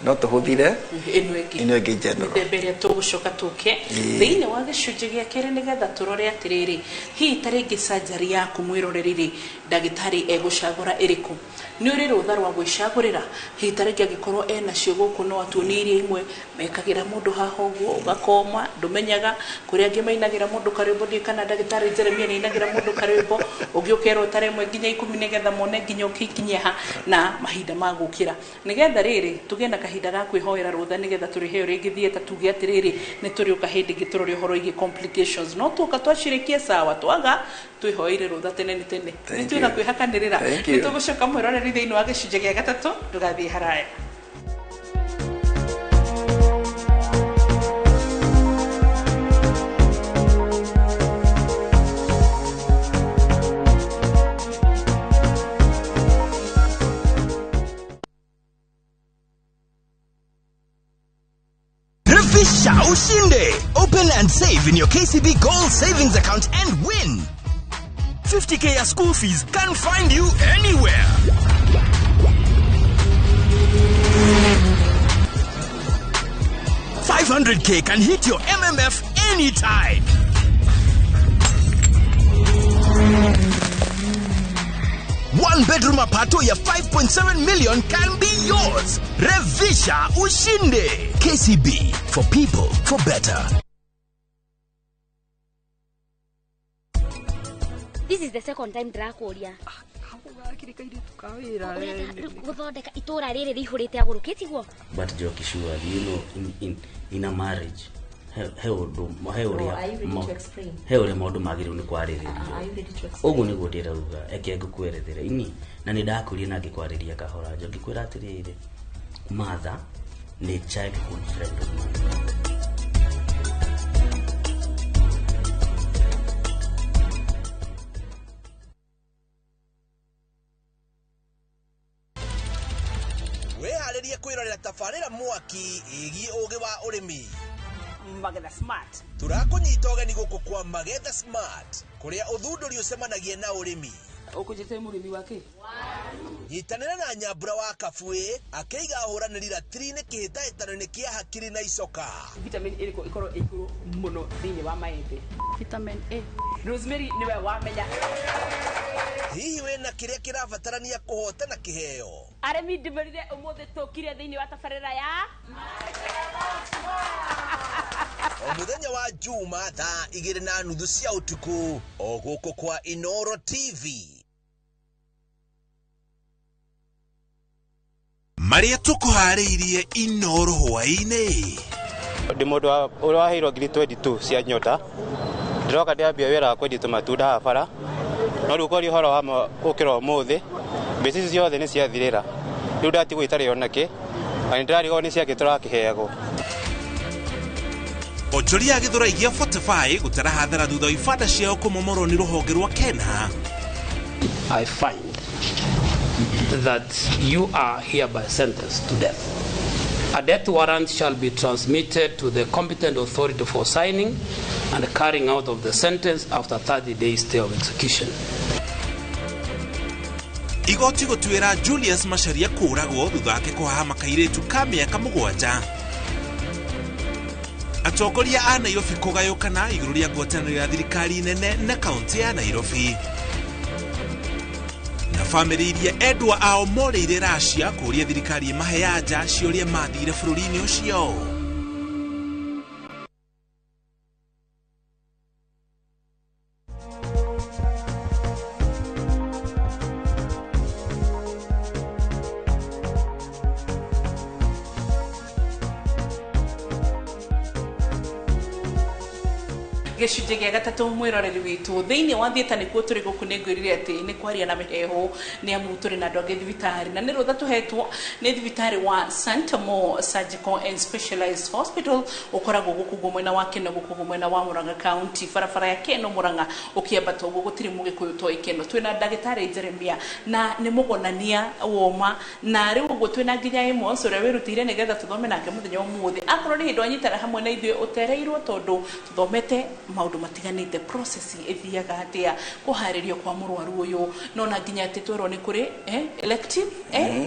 no tũhũthire ĩno ĩngĩ, ĩno ĩngĩ general. Mĩthemba ĩrĩa tũgũcoka tũke thĩinĩ wa gĩcunjĩ gĩa kerĩ, nĩgetha tũrore atĩrĩrĩ, hihi ta rĩngĩ surgery yaku mwĩroreri rĩ, ndagĩtarĩ egũcagũra ĩrĩkũ? Nĩ ũrĩ rũtha rwa gwĩcagũrĩra. Hihi ta rĩngĩ angĩkorwo enacio gũkũ, no atuonie iria imwe mekagĩra mũndũ haha ũguo ũgakoma ndũmenyaga, kũrĩa angĩ mainagĩra mũndũ karwĩmbo, ndiũĩ kana ndagĩtarĩ Jeremia nĩ ainagĩra mũndũ karwĩmbo, ũngĩ ũkerwo tara 1 nginya 10 nĩgetha mone nginya ũkĩingĩra. ikinyia ha na mahinda ma gũkĩra nĩgetha rĩrĩ tũgĩe na kahinda ga kwĩhoera rũtha nĩgetha tũrĩheo rĩngĩ thieta tuge atĩrĩrĩ nĩ tũrĩũka hĩndĩ ĩngĩ tũrore ũhoro wĩgiĩ complications no tuoka twacirĩkie sawa twaga twĩhoeire rũtha tene nĩ tene nĩ twĩna kwĩhakanĩrĩra nĩ tũgũcoka mwĩroreri thĩinĩ wa gĩcunjĩ gĩa gatatũ ndũgathiĩ haraya. Revisha ushinde. Open and save in your KCB Gold Savings account and win. 50K ya school fees can find you anywhere. $500K can hit your MMF anytime. One bedroom apartment ya 5.7 million can be yours. Revisha ushinde. KCB, for people, for better. This is the second time ndĩrakũria. Gũthondeka itũra rĩrĩ rĩihũrĩte agũrũki tiguo? But Joki, sure, you know, in a marriage, he ũndũ he ũrĩa maũndũ magĩrĩirwo nĩ kwarĩrĩrio. Ũguo nĩguo ndĩrauga, eke ngũkwerethere ini na nĩ ndakũria na ngĩkwarĩria kahora Njoki ngĩkwĩra atĩrĩrĩ, Martha nĩ childhood friend of mine. Wĩharĩrie kwĩrorera tabarĩra mwaki ĩgiĩ ũgĩ wa ũrĩmi. Magetha Smart. Tũrakũnyita ũgeni gũkũ kwa Magetha Smart kũrĩa ũthundũri ũcemanagia na ũrĩmi. Ũkũnjĩte mũrĩmi wa kĩ? Nyitanĩra na Nyambura wa Kabuĩ akĩiga ahũranĩri ratiri-inĩ kĩhĩtahĩtano-inĩ kĩa hakiri na icoka. Vitamin ĩrĩkũ ĩkorwo ĩ igũrũ mũno thĩinĩ wa maembe? Vitamin A. Rosemary nĩwe wamenya. Hihi wĩna kĩrĩa kĩrabatarania kũhotana kĩheo? Arĩmi ndĩmerire ũmũthĩ tũkire thĩinĩ wa tabarĩra ya o mũthenya wa Juma thaa 2:30 cia ũtukũ o gũkũ kwa Inoro TV. Marĩa tũkũharĩirie Inoro hwaĩ-inĩ. Ndĩ mũndũ ũrĩa waheirwo ngiri 22 cia nyota, ndĩroka ndĩambia wĩra wa kwendia tũmatunda haha bara, no rĩu kwaria ũhoro wa ma ũkĩra ũmũthĩ mbeca ici ciothe nĩ ciathirĩra, rĩu ndatigwo itarĩ ona kĩ, na nĩ ndĩrarigwo nĩ ciakĩ tũrakĩheagwo. Onjoria a Gĩthũrai gĩa 45 gũtara hathara thutha wa ibanda ciao kũmomorwo nĩ rũhonge rwa Kena. I find that you are hereby sentenced to death. A death warrant shall be transmitted to the competent authority for signing and carrying out of the sentence after 30 days stay of execution. Igoti gũtuĩra Julius Macharia kũũragwo thutha wake kũhahama kairĩtu ka mĩaka 7. Atongoria a Nairobi kũgayũkana igũrũ rĩa ngwatanĩro ya thirikari nene na kaunti ya Nairobi. Na bamĩrĩ iria endwa ao morĩire Russia kũũria thirikari ĩmahe anja cia ũrĩa mathire bũrũri-inĩ ũcio. Gĩcunjĩ gĩa gatatũ mwĩroreri witũ thĩinĩ wa thieta nĩkuo tũrĩ gũkũ nĩ ngwĩrire atĩ nĩ kwaria na mĩheho nĩ amu tũrĩ na andũ angĩ thibitarĩ na nĩ rũtha tũhetwo nĩ thibitarĩ wa St. Mo Surgical and Specialized Hospital ũkoragwo gũkũ guo mwena wa Keno gũkũ guo mwena wa Murang'a County barabara ya Keno Murang'a ũkĩambata ũguo gũtirĩ mũgĩkũyũ toĩ Keno. Twĩna ndagĩtarĩ Jeremia na nĩ mũgonania woma na rĩu ũguo twĩna nginya Amos ũrĩa wĩrutĩire nĩgetha tũthome nake mũthenya ũmũthĩ akorwo nĩ hĩndĩ wanyitana hamwe na ithuĩ ũtereirwo tondũ tũthomete maundu matiganite process ithiaga atia kuharirio kwa murwaru uyu no na nginya ati twerwo ni kuri elective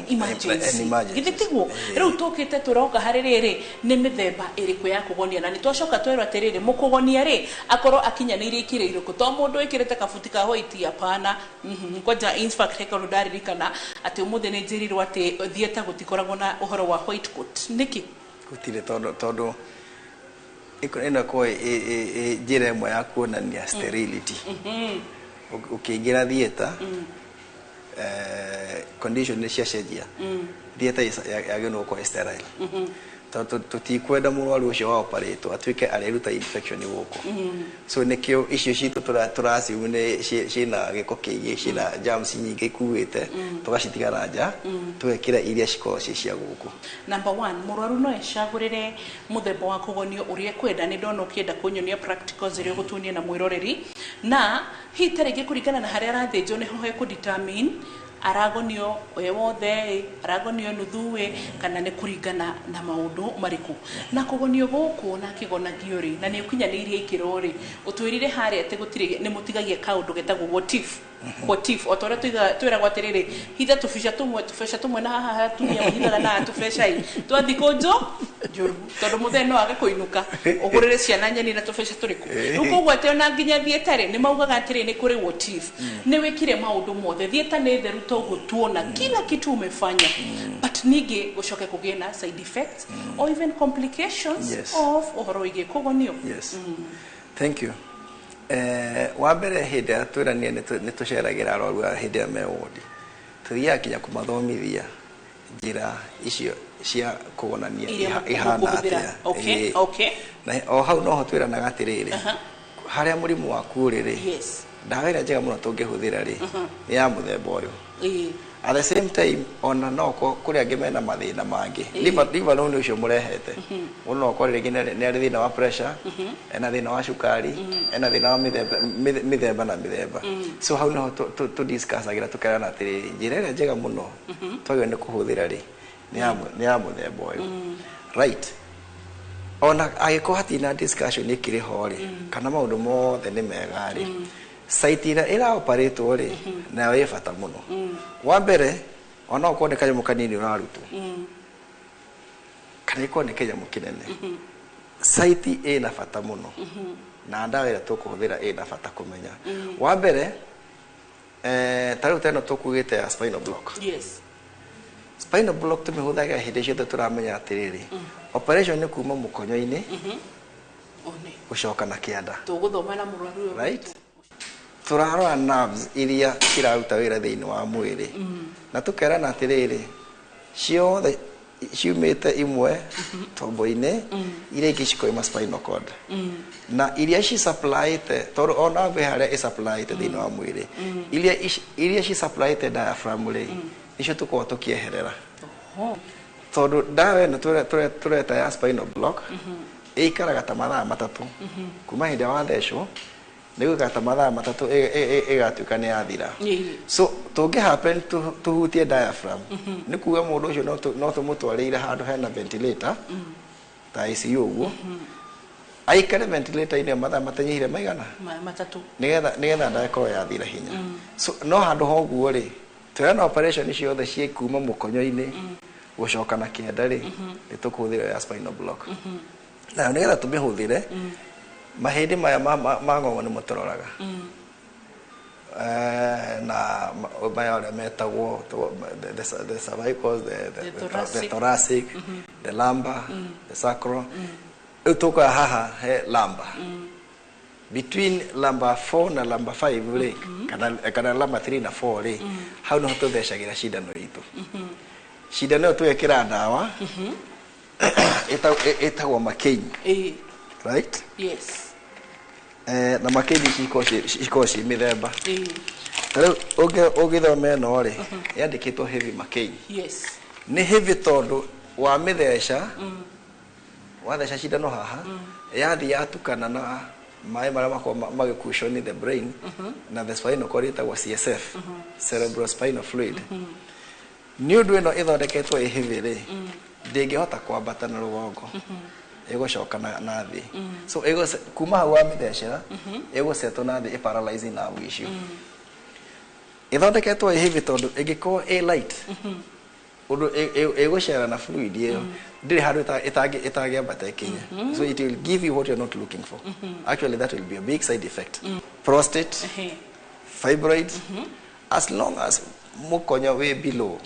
emergency githi tiguo riu tukite turoka hari riri ni mithemba iriku ya kugonia na ni twacoka twerwo atiriri mukugonia ri akorwo akinyanĩirie ikĩro irĩkũ to mũndũ wĩkĩrĩte kabuti ka white hapana. Kwanja in fact he kaũndũ ndaririkana atĩ ũmũthĩ nĩ njĩrirwo atĩ theatre gũtikoragwo na ũhoro wa white coat nĩkĩ gũtirĩ tondũ ĩno ko njĩra ĩmwe ya kuonania sterility. Ũkĩingĩra theatre Condition nĩ ciacenjia, theatre yagĩrĩirwo gũkorwo ĩ sterile, tondũ tũtikwenda mũrwaru ũcio wa operate atuĩke areruta infection gũkũ. So nĩkĩo icio citũ tũraciu nĩ ciĩna gĩko kĩingĩ, ciĩna germs nyingĩ ikuĩte, tũgacitiga na nja, tũgekĩra iria cikoragwo ciĩ cia gũkũ. Number one, mũrwaru no ecagũrĩre mũthemba wa kũgonio ũrĩa ekwenda. Nĩ ndona ũkĩenda kũnyonia practicals iria ũgũtuonia na mwĩroreri, na hihi ta rĩngĩ kũringana na harĩa arathĩnjwo nĩho hekũ determine aragonio we wothe ĩ, aragonio nuthu ĩ, kana nĩ kũringana na maũndũ marĩkũ. Na kũgonio gũkũ na kĩgonagio rĩ, na nĩ ũkinyanĩirie ikĩro rĩ, ũtwĩrire harĩa atĩ gũtirĩ, nĩ mũtigagia kaũndũ getagwo what if. What if, o ta ũrĩa twĩragwo atĩrĩrĩ, hitha tũbica tũmwe, tũbeca tũmwe, na haha atumia mahithaga na tũbeca ĩ twathi kũnjũ njũru, tondũ mũthee no age kũinũka ũgũrĩre ciana nyeni na tũbeca tũrĩkũ. Rĩu koguo atĩ ona nginya theatre nĩ maugaga atĩrĩ, nĩ kũrĩ what if. Nĩ wĩkire maũndũ mothe, theatre nĩ theru toguo tuona kila kitu umefanya, but ningĩ gũcoke kũgĩe na side effects or even complications of ũhoro wĩgiĩ kũgonio. Yes. Thank you. Wa mbere, hĩndĩ ĩrĩa twĩrania nĩ tũceragĩra arwaru aya hĩndĩ ĩrĩa me wodi, tũthiaga nginya kũmathomithia njĩra icio cia kũgonania iria ihana mũkũhũthĩra. atĩa. Okay. Ĩĩ. Na o hau noho twĩranaga atĩrĩrĩ, harĩa mũrimũ waku ũrĩ rĩ, ndawa ĩrĩa njega mũno tũngĩhũthĩra rĩ, nĩ ya mũthemba ũyũ. At the same time, ona no kũrĩ angĩ mena mathĩna mangĩ. Liver nĩ ũcio mũrehete, mũndũ no akorwo rĩngĩ nĩ arĩ thĩna wa pressure, ena thĩna wa cukari, ena thĩna wa mĩthemba mĩthemba na mĩthemba. So hau noho tũ discussagĩra, tũkerana atĩrĩrĩ, njĩra ĩrĩa njega mũno twagĩrĩirwo nĩ kũhũthĩra rĩ, nĩ ya mũthemba ũyũ, right? Ona angĩkorwo hatirĩ na discussion ĩkĩrĩ ho rĩ, kana maũndũ mothe nĩ mega rĩ, site ĩrĩa ĩraoperĩtwo rĩ, nayo ĩ bata mũno. Wa mbere, ona okorwo nĩ kanyamũ kanini ũrarutwo, kana ĩkorwo nĩ kĩnyamũ kĩnene, site ĩna bata mũno, na ndawa ĩrĩa tũkũhũthĩra ĩna bata kũmenya. Wa mbere, ta rĩu ta ĩno tũkugĩte ya spinal block. Spinal block tũmĩhũthagĩra hĩndĩ ciothe tũramenya atĩrĩrĩ, operation nĩ kuma mũkonyo-inĩ One. gũcoka na kĩanda. Tũgũthoma na mũrwaru ũyũ. Right, tũrarora nerves iria ciraruta wĩra thĩinĩ wa mwĩrĩ, na tũkerana atĩrĩrĩ, ciothe ciumĩte imwe tombo-inĩ, iria ingĩ cikoima spinal cord, na iria ci-supplyĩte, tondũ o nerve harĩa ĩ-supplyĩte thĩinĩ wa mwĩrĩ, iria ci-supplyĩte diaphragm rĩ, nicio tũkoragwo tũkĩeherera. Oho. Tondũ ndawa ĩno tũreta ya spinal block ĩikaraga ta mathaa 3. Kuma hĩndĩ ĩrĩa wathecwo, nĩ gũikara ta mathaa 3, ĩgatuĩka nĩ yathira. So tũngĩ happen tũhutie diaphragm, nĩ kuga mũndũ ũcio no tũmũtwarĩire handũ hena ventilator ta ICU ũguo, aikare ventilator-inĩ mathaa matanyihire maigana 3. Nĩgetha ndawa ĩkorwo yathira hinya. So no handũ ha ũguo rĩ, twĩrana operation ciothe ciĩ kuma mũkonyo-inĩ gũcoka na kĩanda rĩ, nĩ tũkũhũthĩra ya spinal block. Nayo nĩgetha tũmĩhũthĩre, mahĩndĩ maya ma ng'ong'o nĩmo tũroraga. Na maya ũrĩa metagwo the cervicals, The the thoracic. Thoracic, the lumbar, the sacral. Rĩu tũkoya haha he lumbar, between lumbar 4 na lumbar 5 rĩ, kana lumbar 3 na 4 rĩ, hau niho tũthecagĩra cindano itũ. Cindano ĩyo tũgekĩra ndawa ĩtagwo Marcaine. Right. Na Marcaine cikoragwo ciĩ mĩthemba. Ta rĩu ũngĩthoma ĩno rĩ, yandĩkĩtwo heavy Marcaine. Nĩ heavy tondũ wa mĩtheca, watheca cindano haha, yathiĩ yatukana na maĩ marĩa makoragwo magĩkucio nĩ the brain na the spinal cord, ĩtagwo CSF, cerebrospinal fluid. Nĩ ũndũ ĩno ĩthondeketwo ĩ heavy rĩ, ndĩngĩhota kwambata na rũgongo, ĩgũcoka na thĩ. So kuma hau wamĩthecera, ĩgũcetwo na thĩ, ĩparalyze nerve icio. Ĩthondeketwo ĩ heavy tondũ ĩngĩkorwo ĩ light, ũndũ ĩgũcera na fluid ĩyo, ndĩrĩ handũ ĩtangĩambata ĩkinye. So it will give you what you're not looking for. Actually, that will be a big side effect. Prostate, fibroids, as long as mũkonyo wĩ below,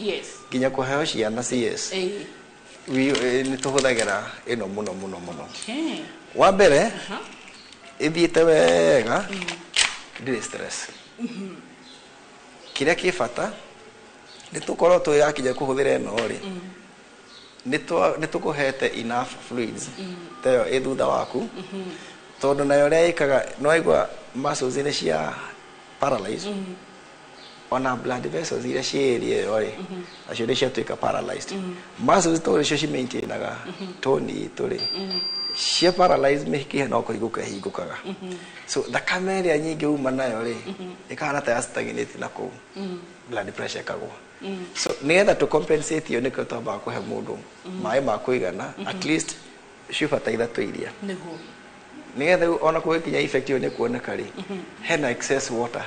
nginya kũheo ciana CS, nĩ tũhũthagĩra ĩno mũno mũno mũno. Wa mbere, ĩthiĩte wega, ndĩrĩ stress. Kĩrĩa kĩ bata Nĩ tũkorwo twĩrakinya kũhũthĩra ĩno rĩ, nĩ tũkũhete enough fluids ta ĩyo ĩ thutha waku, tondũ nayo ũrĩa ĩkaga nĩ waigua muscles nĩ cia paralyze, ona blood vessels iria ciĩ area ĩyo rĩ, nacio nĩ ciatuĩka paralyzed. Muscles tondũ nĩcio ci maintainaga tone itũ rĩ, cia paralyze mĩkiha no kũhingũka ĩhingũkaga, so thakame ĩrĩa nyingĩ uma nayo rĩ, ĩkahana ta ya stagnate na kũu, blood pressure ĩkagũa. So nĩgetha tũ compensate ĩyo, nĩkĩo twambaga kũhe mũndũ maĩ ma kũigana, at least cuba ta 3 iria, nĩgetha rĩu ona kũgĩkinya effect ĩyo nĩ kuoneka rĩ, hena excess water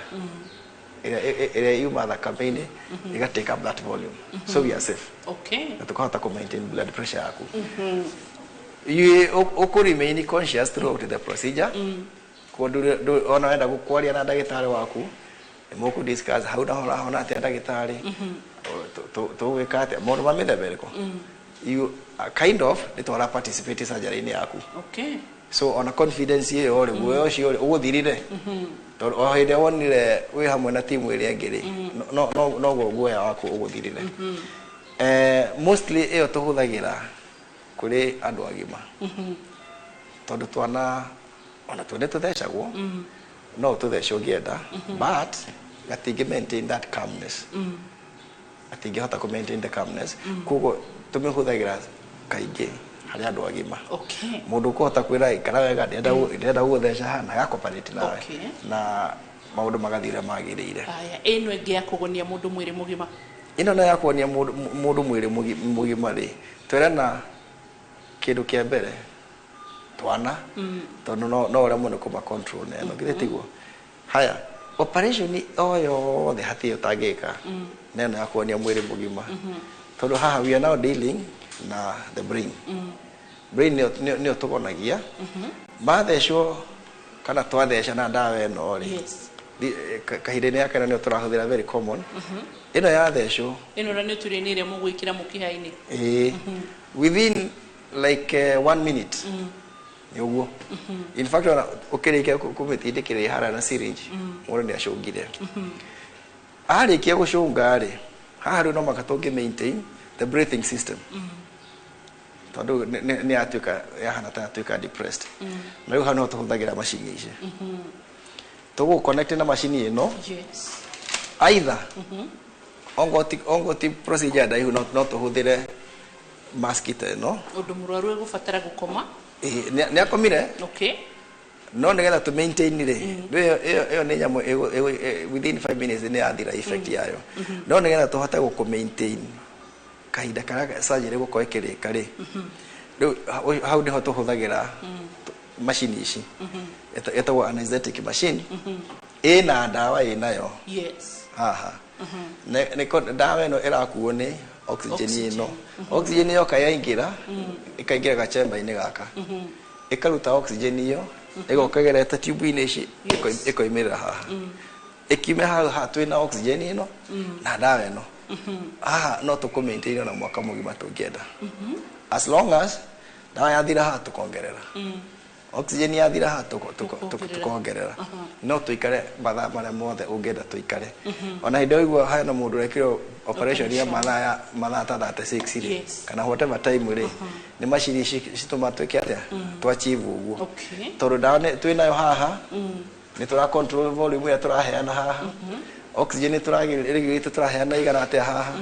ĩrĩa yuma thakame-inĩ ĩga take up that volume, so we are safe na tũkahota kũ maintain blood pressure yaku. You ũkũ remain conscious throughout the procedure. Koguo ona wenda gũkwaria na ndagĩtarĩ waku, nĩ mũkũ discuss hau naho ũrahona atĩa ndagĩtarĩ, tũgwĩka atĩa, maũndũ ma mĩthemba ĩrĩkũ. You are kind of nĩ twara participate surgery-inĩ yaku. So ona confidence ĩyo rĩ, guoya ũcio rĩ ũgũthirire, tondũ o hĩndĩ ĩrĩa wonire wĩ hamwe na timu ĩrĩa ĩngĩ rĩ, noguo guoya waku ũgũthirire. Mostly ĩyo tũhũthagĩra kũrĩ andũ agima, tondũ twana ona tuo nĩ tũthecagwo, no tũthece ũngĩenda, but gatingĩ maintain that calmness, gatingĩhota kũ maintain the calmness. Koguo tũmĩhũthagĩra kaingĩ harĩ andũ agima, mũndũ ũkũhota kwĩra ikara wega, ndĩrenda gũgũtheca haha, na agacooperate nawe na maũndũ magathiĩ ũrĩa magĩrĩire. Aya, ĩno ĩngĩ ya kũgonia mũndũ mwĩrĩ mũgima. Ĩno nayo ya kuonia mũndũ mwĩrĩ mũgima rĩ, twerana kĩndũ kĩa mbere twana, tondũ no ũremwo nĩ kũma control na ĩno, githĩ tiguo? Haya, operation o yothe hatirĩ ũtangĩka na ĩno ya kuonia mwĩrĩ mũgima, tondũ haha we are now dealing na the brain. Brain nĩyo tũgonagia. Mathecwo kana twatheca na ndawa ĩno rĩ, kahinda-inĩ gaka ĩno nĩyo tũrahũthĩra, very common. Ĩno yathecwo, Ĩno na nĩ tũrĩ nĩ ĩrĩa mũgwĩkĩra mũkiha-inĩ. Ĩĩ, within like 1 minute nĩ ũguo. In fact, ona ũkĩrĩkia kũmĩtindĩkĩrĩria harĩa na syringe, mũndũ nĩ acũngire. Arĩkia gũcũnga rĩ, haha rĩu no maka tũngĩ maintain the breathing system, tondũ nĩ yatuĩka yahana ta yatuĩka depressed. Na rĩu hau niho tũhũthagĩra macini ici, tũgũ connect na macini ĩno. Either ongo ti procedure ndaihu, no tũhũthĩre mask ta ĩno. Ũndũ mũrwaru egũbatara gũkoma. Ĩĩ, nĩ akomire. No nĩgetha tũ maintain rĩ, ĩyo nĩ nyamũ within 5 minutes nĩ yathira effect yayo, no nĩgetha tũhote gũkũ maintain kahinda karĩa surgery gũkorwo ĩkĩrĩka rĩ, rĩu hau nĩho tũhũthagĩra macini ici. Ĩtagwo anesthetic machine, ĩna ndawa ĩnayo haha. Ndawa ĩno ĩrakuo nĩ oxygen ĩno. Oxygen yoka yaingĩra, ĩkaingĩra gachemba-inĩ gaka, ĩkaruta oxygen ĩyo, ĩgoka ĩgerete tube-inĩ ici, ĩkoimĩrĩra haha. Ĩkiume hau haha twĩna oxygen ĩno na ndawa ĩno haha, no tũkũ maintain ona mwaka mũgima tũngĩenda, as long as ndawa yathira haha tũkongerera, oxygen yathira haha tũkongerera, no tũikare mathaa marĩa mothe ũngĩenda tũikare. Ona hĩndĩ ĩyo ũigua hena mũndũ ũrekirwo operation ya mathaa ta 36 rĩ, kana whatever time rĩ, nĩ macini ici citũma twĩke atĩa, tũ achieve ũguo, tondũ ndawa twĩnayo haha, nĩ tũra control volume ĩrĩa tũraheana haha, oxygen nĩ tũragĩrĩire tũraheana igana atĩa haha,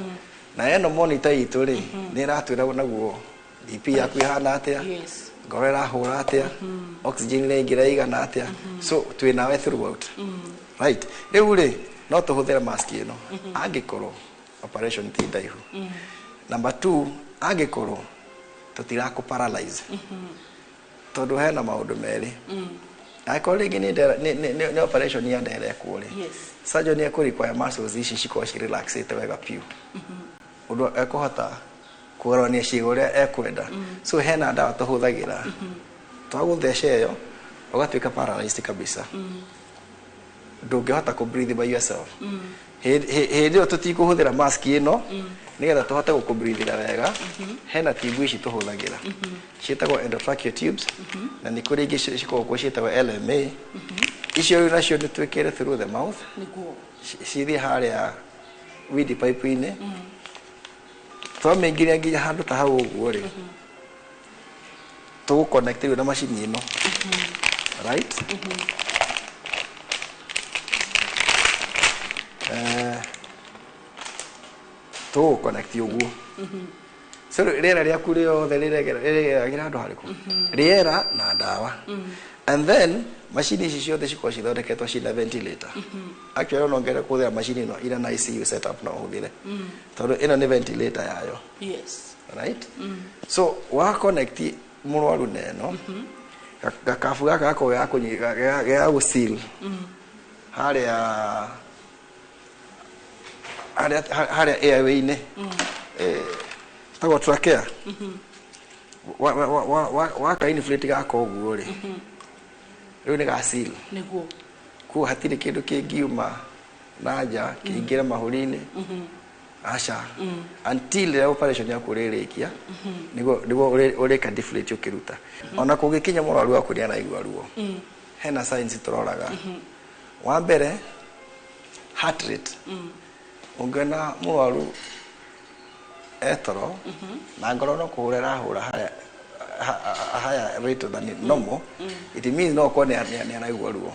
na ĩno monitor itũ rĩ, nĩ ĩratwĩra naguo BP yaku ĩhana atĩa, ngoro ĩrahũra atĩa, oxygen ĩraingĩra igana atĩa, so twĩ nawe throughout. Right, rĩu rĩ, no tũhũthĩre mask ĩno angĩkorwo operation ti ndaihu. Number 2, angĩkorwo tũtirakũ paralyze, tondũ hena maũndũ merĩ. Angĩkorwo rĩngĩ nĩ operation ya nderekwo rĩ, surgeon nĩ ekũ require muscles ici cikorwo ci relaxĩte wega biũ, ũndũ ekũhota kũgarũrania ciĩga ũrĩa ekwenda. So hena ndawa tũhũthagĩra twagũtheca ĩyo, ũgatuĩka paralyzed kabisa, ndũngĩhota kũ breathe by yourself. Hĩndĩ ĩyo tũtikũhũthĩra mask ĩno. Nĩgetha tũhote gũkũbreathĩra wega, hena tube ici tũhũthagĩra ciĩtagwo endotracheal tubes, na nĩ kũrĩ ingĩ cikoragwo kuo ciĩtagwo LMA. Icio rĩu nacio nĩ twĩkĩre through the mouth, cithiĩ harĩa windpipe-inĩ. Twamĩingĩria nginya handũ ta hau ũguo rĩ, tũgũconnect rĩu na macini ĩno, right? Tũgũconnect ũguo. So rĩera rĩaku rĩothe rĩgeragĩra handũ harĩkũ? Rĩera na ndawa. And then macini ici ciothe cikoragwo cithondeketwo ciĩna ventilator. Actually, ona ũngĩenda kũhũthĩra macini ĩno ira na ICU setup, no ũhũthĩre, tondũ ĩno nĩ ventilator yayo. Right, so wa connect mũrwaru na ĩno, gakabu gaka gakoragwo gĩa gũ seal harĩa airway-inĩ. Tagwo trachea. Waka inflate gaka ũguo rĩ, rĩu nĩ ga seal. Koguo hatirĩ kĩndũ kĩngiuma na nja kĩingĩre mahũri-inĩ, aca, until rĩrĩa operation yaku ũrĩrĩkia, nĩguo ũrĩka deflate ũkĩruta. Ona kũngĩkinya mũrwaru waku nĩ araigua ruo, hena signs tũroraga. Wa mbere, heart rate. Ũngĩona mũrwaru etoro na ngoro no kũhũra ĩrahũra harĩa higher rate than normal, it means no okorwo nĩ araigua ruo.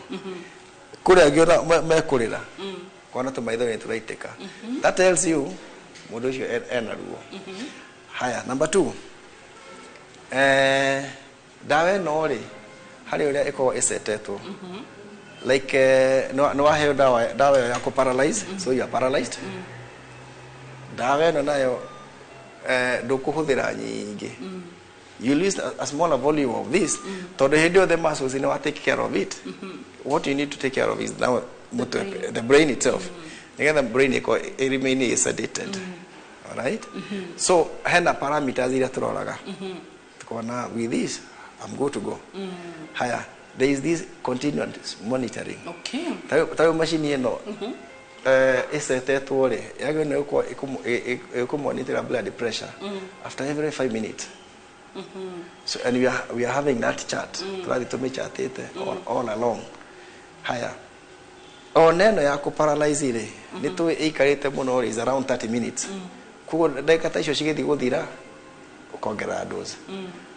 Kũrĩa angĩ ona mekũrĩra, kona tũmaitho nĩ tũraitĩka, that tells you mũndũ ũcio ena ruo. Haya, number two, ndawa ĩno rĩ, harĩ ũrĩa ĩkoragwo ĩcetetwo, like nĩ waheo ndawa ĩyo ya kũ paralyze, so you are paralyzed. Ndawa ĩno nayo ndũkũhũthĩra nyingĩ. You lose a smaller volume of this, tondũ hĩndĩ ĩyo the muscles nĩ wa take care of it. What you need to take care of is now mũtwe, the brain itself, nĩgetha brain ĩkorwo ĩ remain sedated. Alright, so hena parameters iria tũroraga, tukona with this I'm good to go. Haya, there is this continuous monitoring. Ta rĩu macini ĩno ĩcetetwo rĩ, yagĩrĩirwo nĩ gũkorwo ĩkũmonitor blood pressure after every 5 minutes. So and we are having that chart, tũrathiĩ tũmĩchatĩte all along. Haya, ona ĩno ya kũparalyze rĩ, nĩ tũĩ ĩikarĩte mũno rĩ, is around 30 minutes. Koguo ndagĩka ta icio cigĩthiĩ gũthira, ũkongerera dose.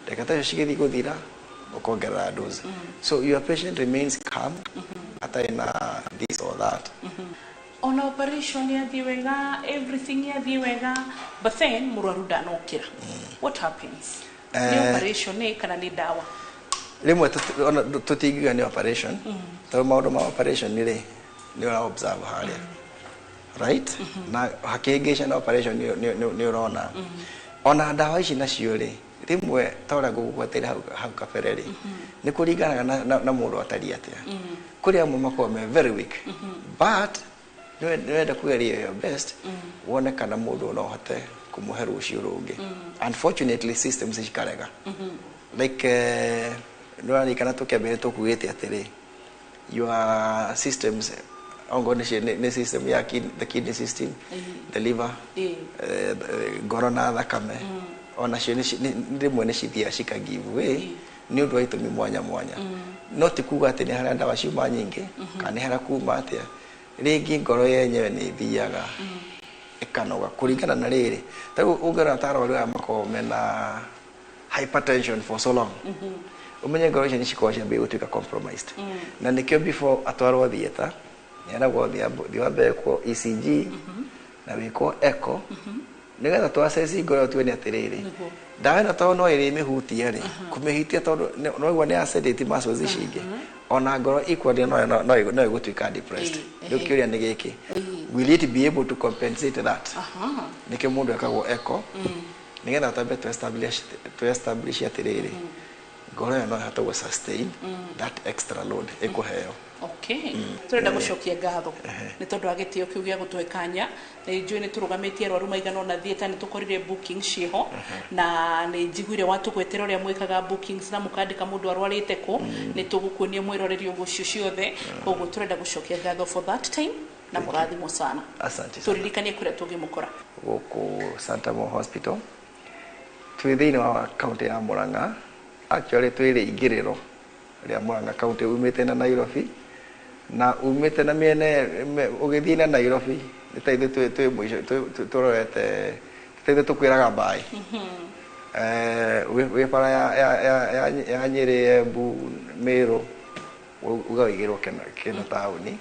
Ndagĩka ta icio cigĩthiĩ gũthira, ũkongerera dose. So your patient remains calm, atarĩ na this or that. Ona operation yathiĩ wega, everything yathiĩ wega, but then mũrwaru ndanokĩra, what happens? Nĩ operation ĩ kana nĩ ndawa? Rĩmwe ona tũtingiuga nĩ operation, tondũ maũndũ ma operation rĩ, nĩ ũra observe harĩa, right? Na hakĩhĩngĩca na operation nĩ ũrona. Ona ndawa ici nacio rĩ, rĩmwe ta ũrĩa ngũgũgweteire hau kabere rĩ, nĩ kũringanaga na mũndũ atariĩ atĩa. Kũrĩ amwe makoragwo me very weak, but nĩ wenda kũgeria your best wone kana mũndũ no ũhote kũmũhe rũciũ rũngĩ. Unfortunately, systems cikarega. Like nĩũraririkana tũkĩambĩrĩria tũkugĩte atĩrĩ, your systems, ongorwo nĩ system ya the kidney system, the liver, ngoro na thakame, onacio rĩmwe nĩ cithiaga cika give way nĩ ũndũ wa itũmi mwanya mwanya. No ti kuga atĩ nĩ harĩa ndawa ciuma nyingĩ kana nĩ harĩa kuma atĩa. Rĩngĩ ngoro yenyewe nĩ ĩthiaga ĩkanoga kũringana na rĩrĩ. Ta rĩu ũngĩrora ta arwaru aya makoragwo mena hypertension for so long, ũmenye ngoro icio nĩ cikoragwo ciambĩrĩria gũtuĩka compromised. Na nĩkĩo before atwarwo theatre, nĩeragwo thiĩ wambe wĩkwo ECG na wĩkwo echo, nĩgetha tũ assess ngoro ĩyo, tuone atĩrĩrĩ, ndawa ĩno tondũ no ĩrĩ ĩmĩhutie rĩ, kũmĩhutia, tondũ noigua nĩ ya sedate muscles ici ingĩ, ona ngoro equally no ĩgũtuĩka depressed. Rĩu kĩũria nĩ gĩkĩ, will it be able to compensate that? Nĩkĩo mũndũ ekagwo echo, nĩgetha twambe to establish atĩrĩrĩ, ngoro ĩyo no ĩhote gũ sustain that extra load ĩkũheo. Okay, turenda gucokia ngatho nĩ tondũ wa gĩtĩo kĩu gĩa gũtũhe kanya. Nĩ njũĩ nĩ tũrũgamĩtie arwaru maigana ũna theatre, nĩ tũkorire bookings ciĩho, na nĩ njiguire watũgwetera ũrĩa mwĩkaga bookings na mũkandĩka mũndũ arwarĩte kũ. Nĩ tũgũkuonia mwĩroreri ũguo ũcio ciothe. Koguo tũrenda gũcokia ngatho for that time, na mũrathimwo sana. Asante sana. Tũririkanie kũrĩa tũngĩmũkora. Gũkũ Santa Mo Hospital, twĩ thĩinĩ wa kaunti ya Murang'a. Actually, twĩ rĩingĩrĩro rĩa Murang'a kaunti umĩte na Nairobi. Na umĩte na mĩena ũgĩthiĩ na Nairobi nĩ ta ithuĩ twĩ mũico tũrorete ta ithuĩ tũkwĩraga mbaĩ. Wĩ bara ya Nyĩrĩ, Embu, Meru ũgaigĩrwo Keno taũni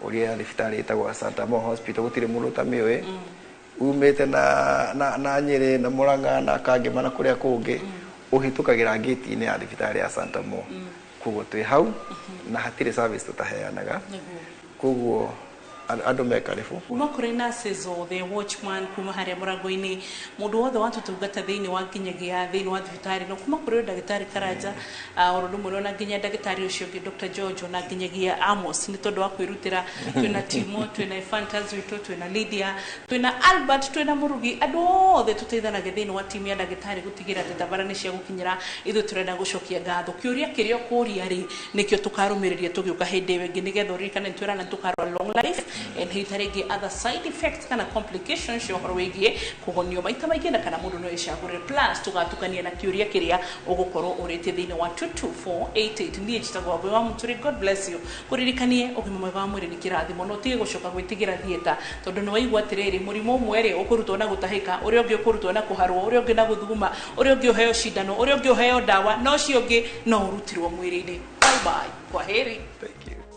ũrĩa thibitarĩ ĩtagwo Santa Mo Hospital gũtirĩ mũndũ ũtamĩũĩ. Umĩte na Nyĩrĩ na Murang'a na Kangema na kũrĩa kũngĩ ũhĩtũkagĩra ngĩti-inĩ ya thibitarĩ ya Santa Mo. Koguo twĩ hau na hatirĩ service tũtaheanaga. Koguo andũ me karibu. Kuma kũrĩ nurses othe, watchman kuma harĩa mũrango-inĩ, mũndũ wothe watũtungata thĩinĩ wa nginyagia thĩinĩ wa thibitarĩ, no kuma kũrĩ ndagĩtarĩ Karanja oro ũndũ ũmwe na nginya ndagĩtarĩ ũcio ũngĩ Dr. George na nginyagia Amos nĩ tondũ wa kwĩrutĩra. Twĩna Timo, twĩna Efantas witũ, twĩna Lydia, twĩna Albert, twĩna Mũrugi, andũ othe tũteithanagia thĩinĩ wa timu ya ndagĩtarĩ gũtigĩrĩra atĩ tabara nĩ cia gũkinyĩra. Ithuĩ tũrenda gũcokia ngatho. Kĩũria kĩrĩa ũkũria rĩ nĩkĩo tũkarũmĩrĩria tũgĩũka hĩndĩ ĩyo ĩngĩ nĩgetha ũririkane nĩ twĩrana tũkarora long life and hita rĩngĩ other side effects kana complications cia ũhoro wĩgiĩ kũgonio maita maingĩ na kana mũndũ no ecagũrĩre. Plus tũgatukania na kĩũria kĩrĩa ũgũkorwo ũrĩtie thĩinĩ wa 22488. Niĩ njĩtagwo Wambui wa Mũturi. God bless you. Kũririkanie ũgima mwega wa mwĩrĩ nĩ kĩrathimo, no ũtige gũcoka gwĩtigĩra theatre tondũ nĩ waigua atĩrĩrĩ mũrimũ ũmwe rĩ ũkũrutwo na gũtahĩka, ũrĩa ũngĩ ũkũrutwo na kũharwo, ũrĩa ũngĩ na gũthuguma, ũrĩa ũngĩ ũheo cindano, ũrĩa ũngĩ ũheo ndawa, na ũcio ũngĩ no ũrutirwo mwĩrĩ-inĩ. Bye bye, kwaheri. Thank you.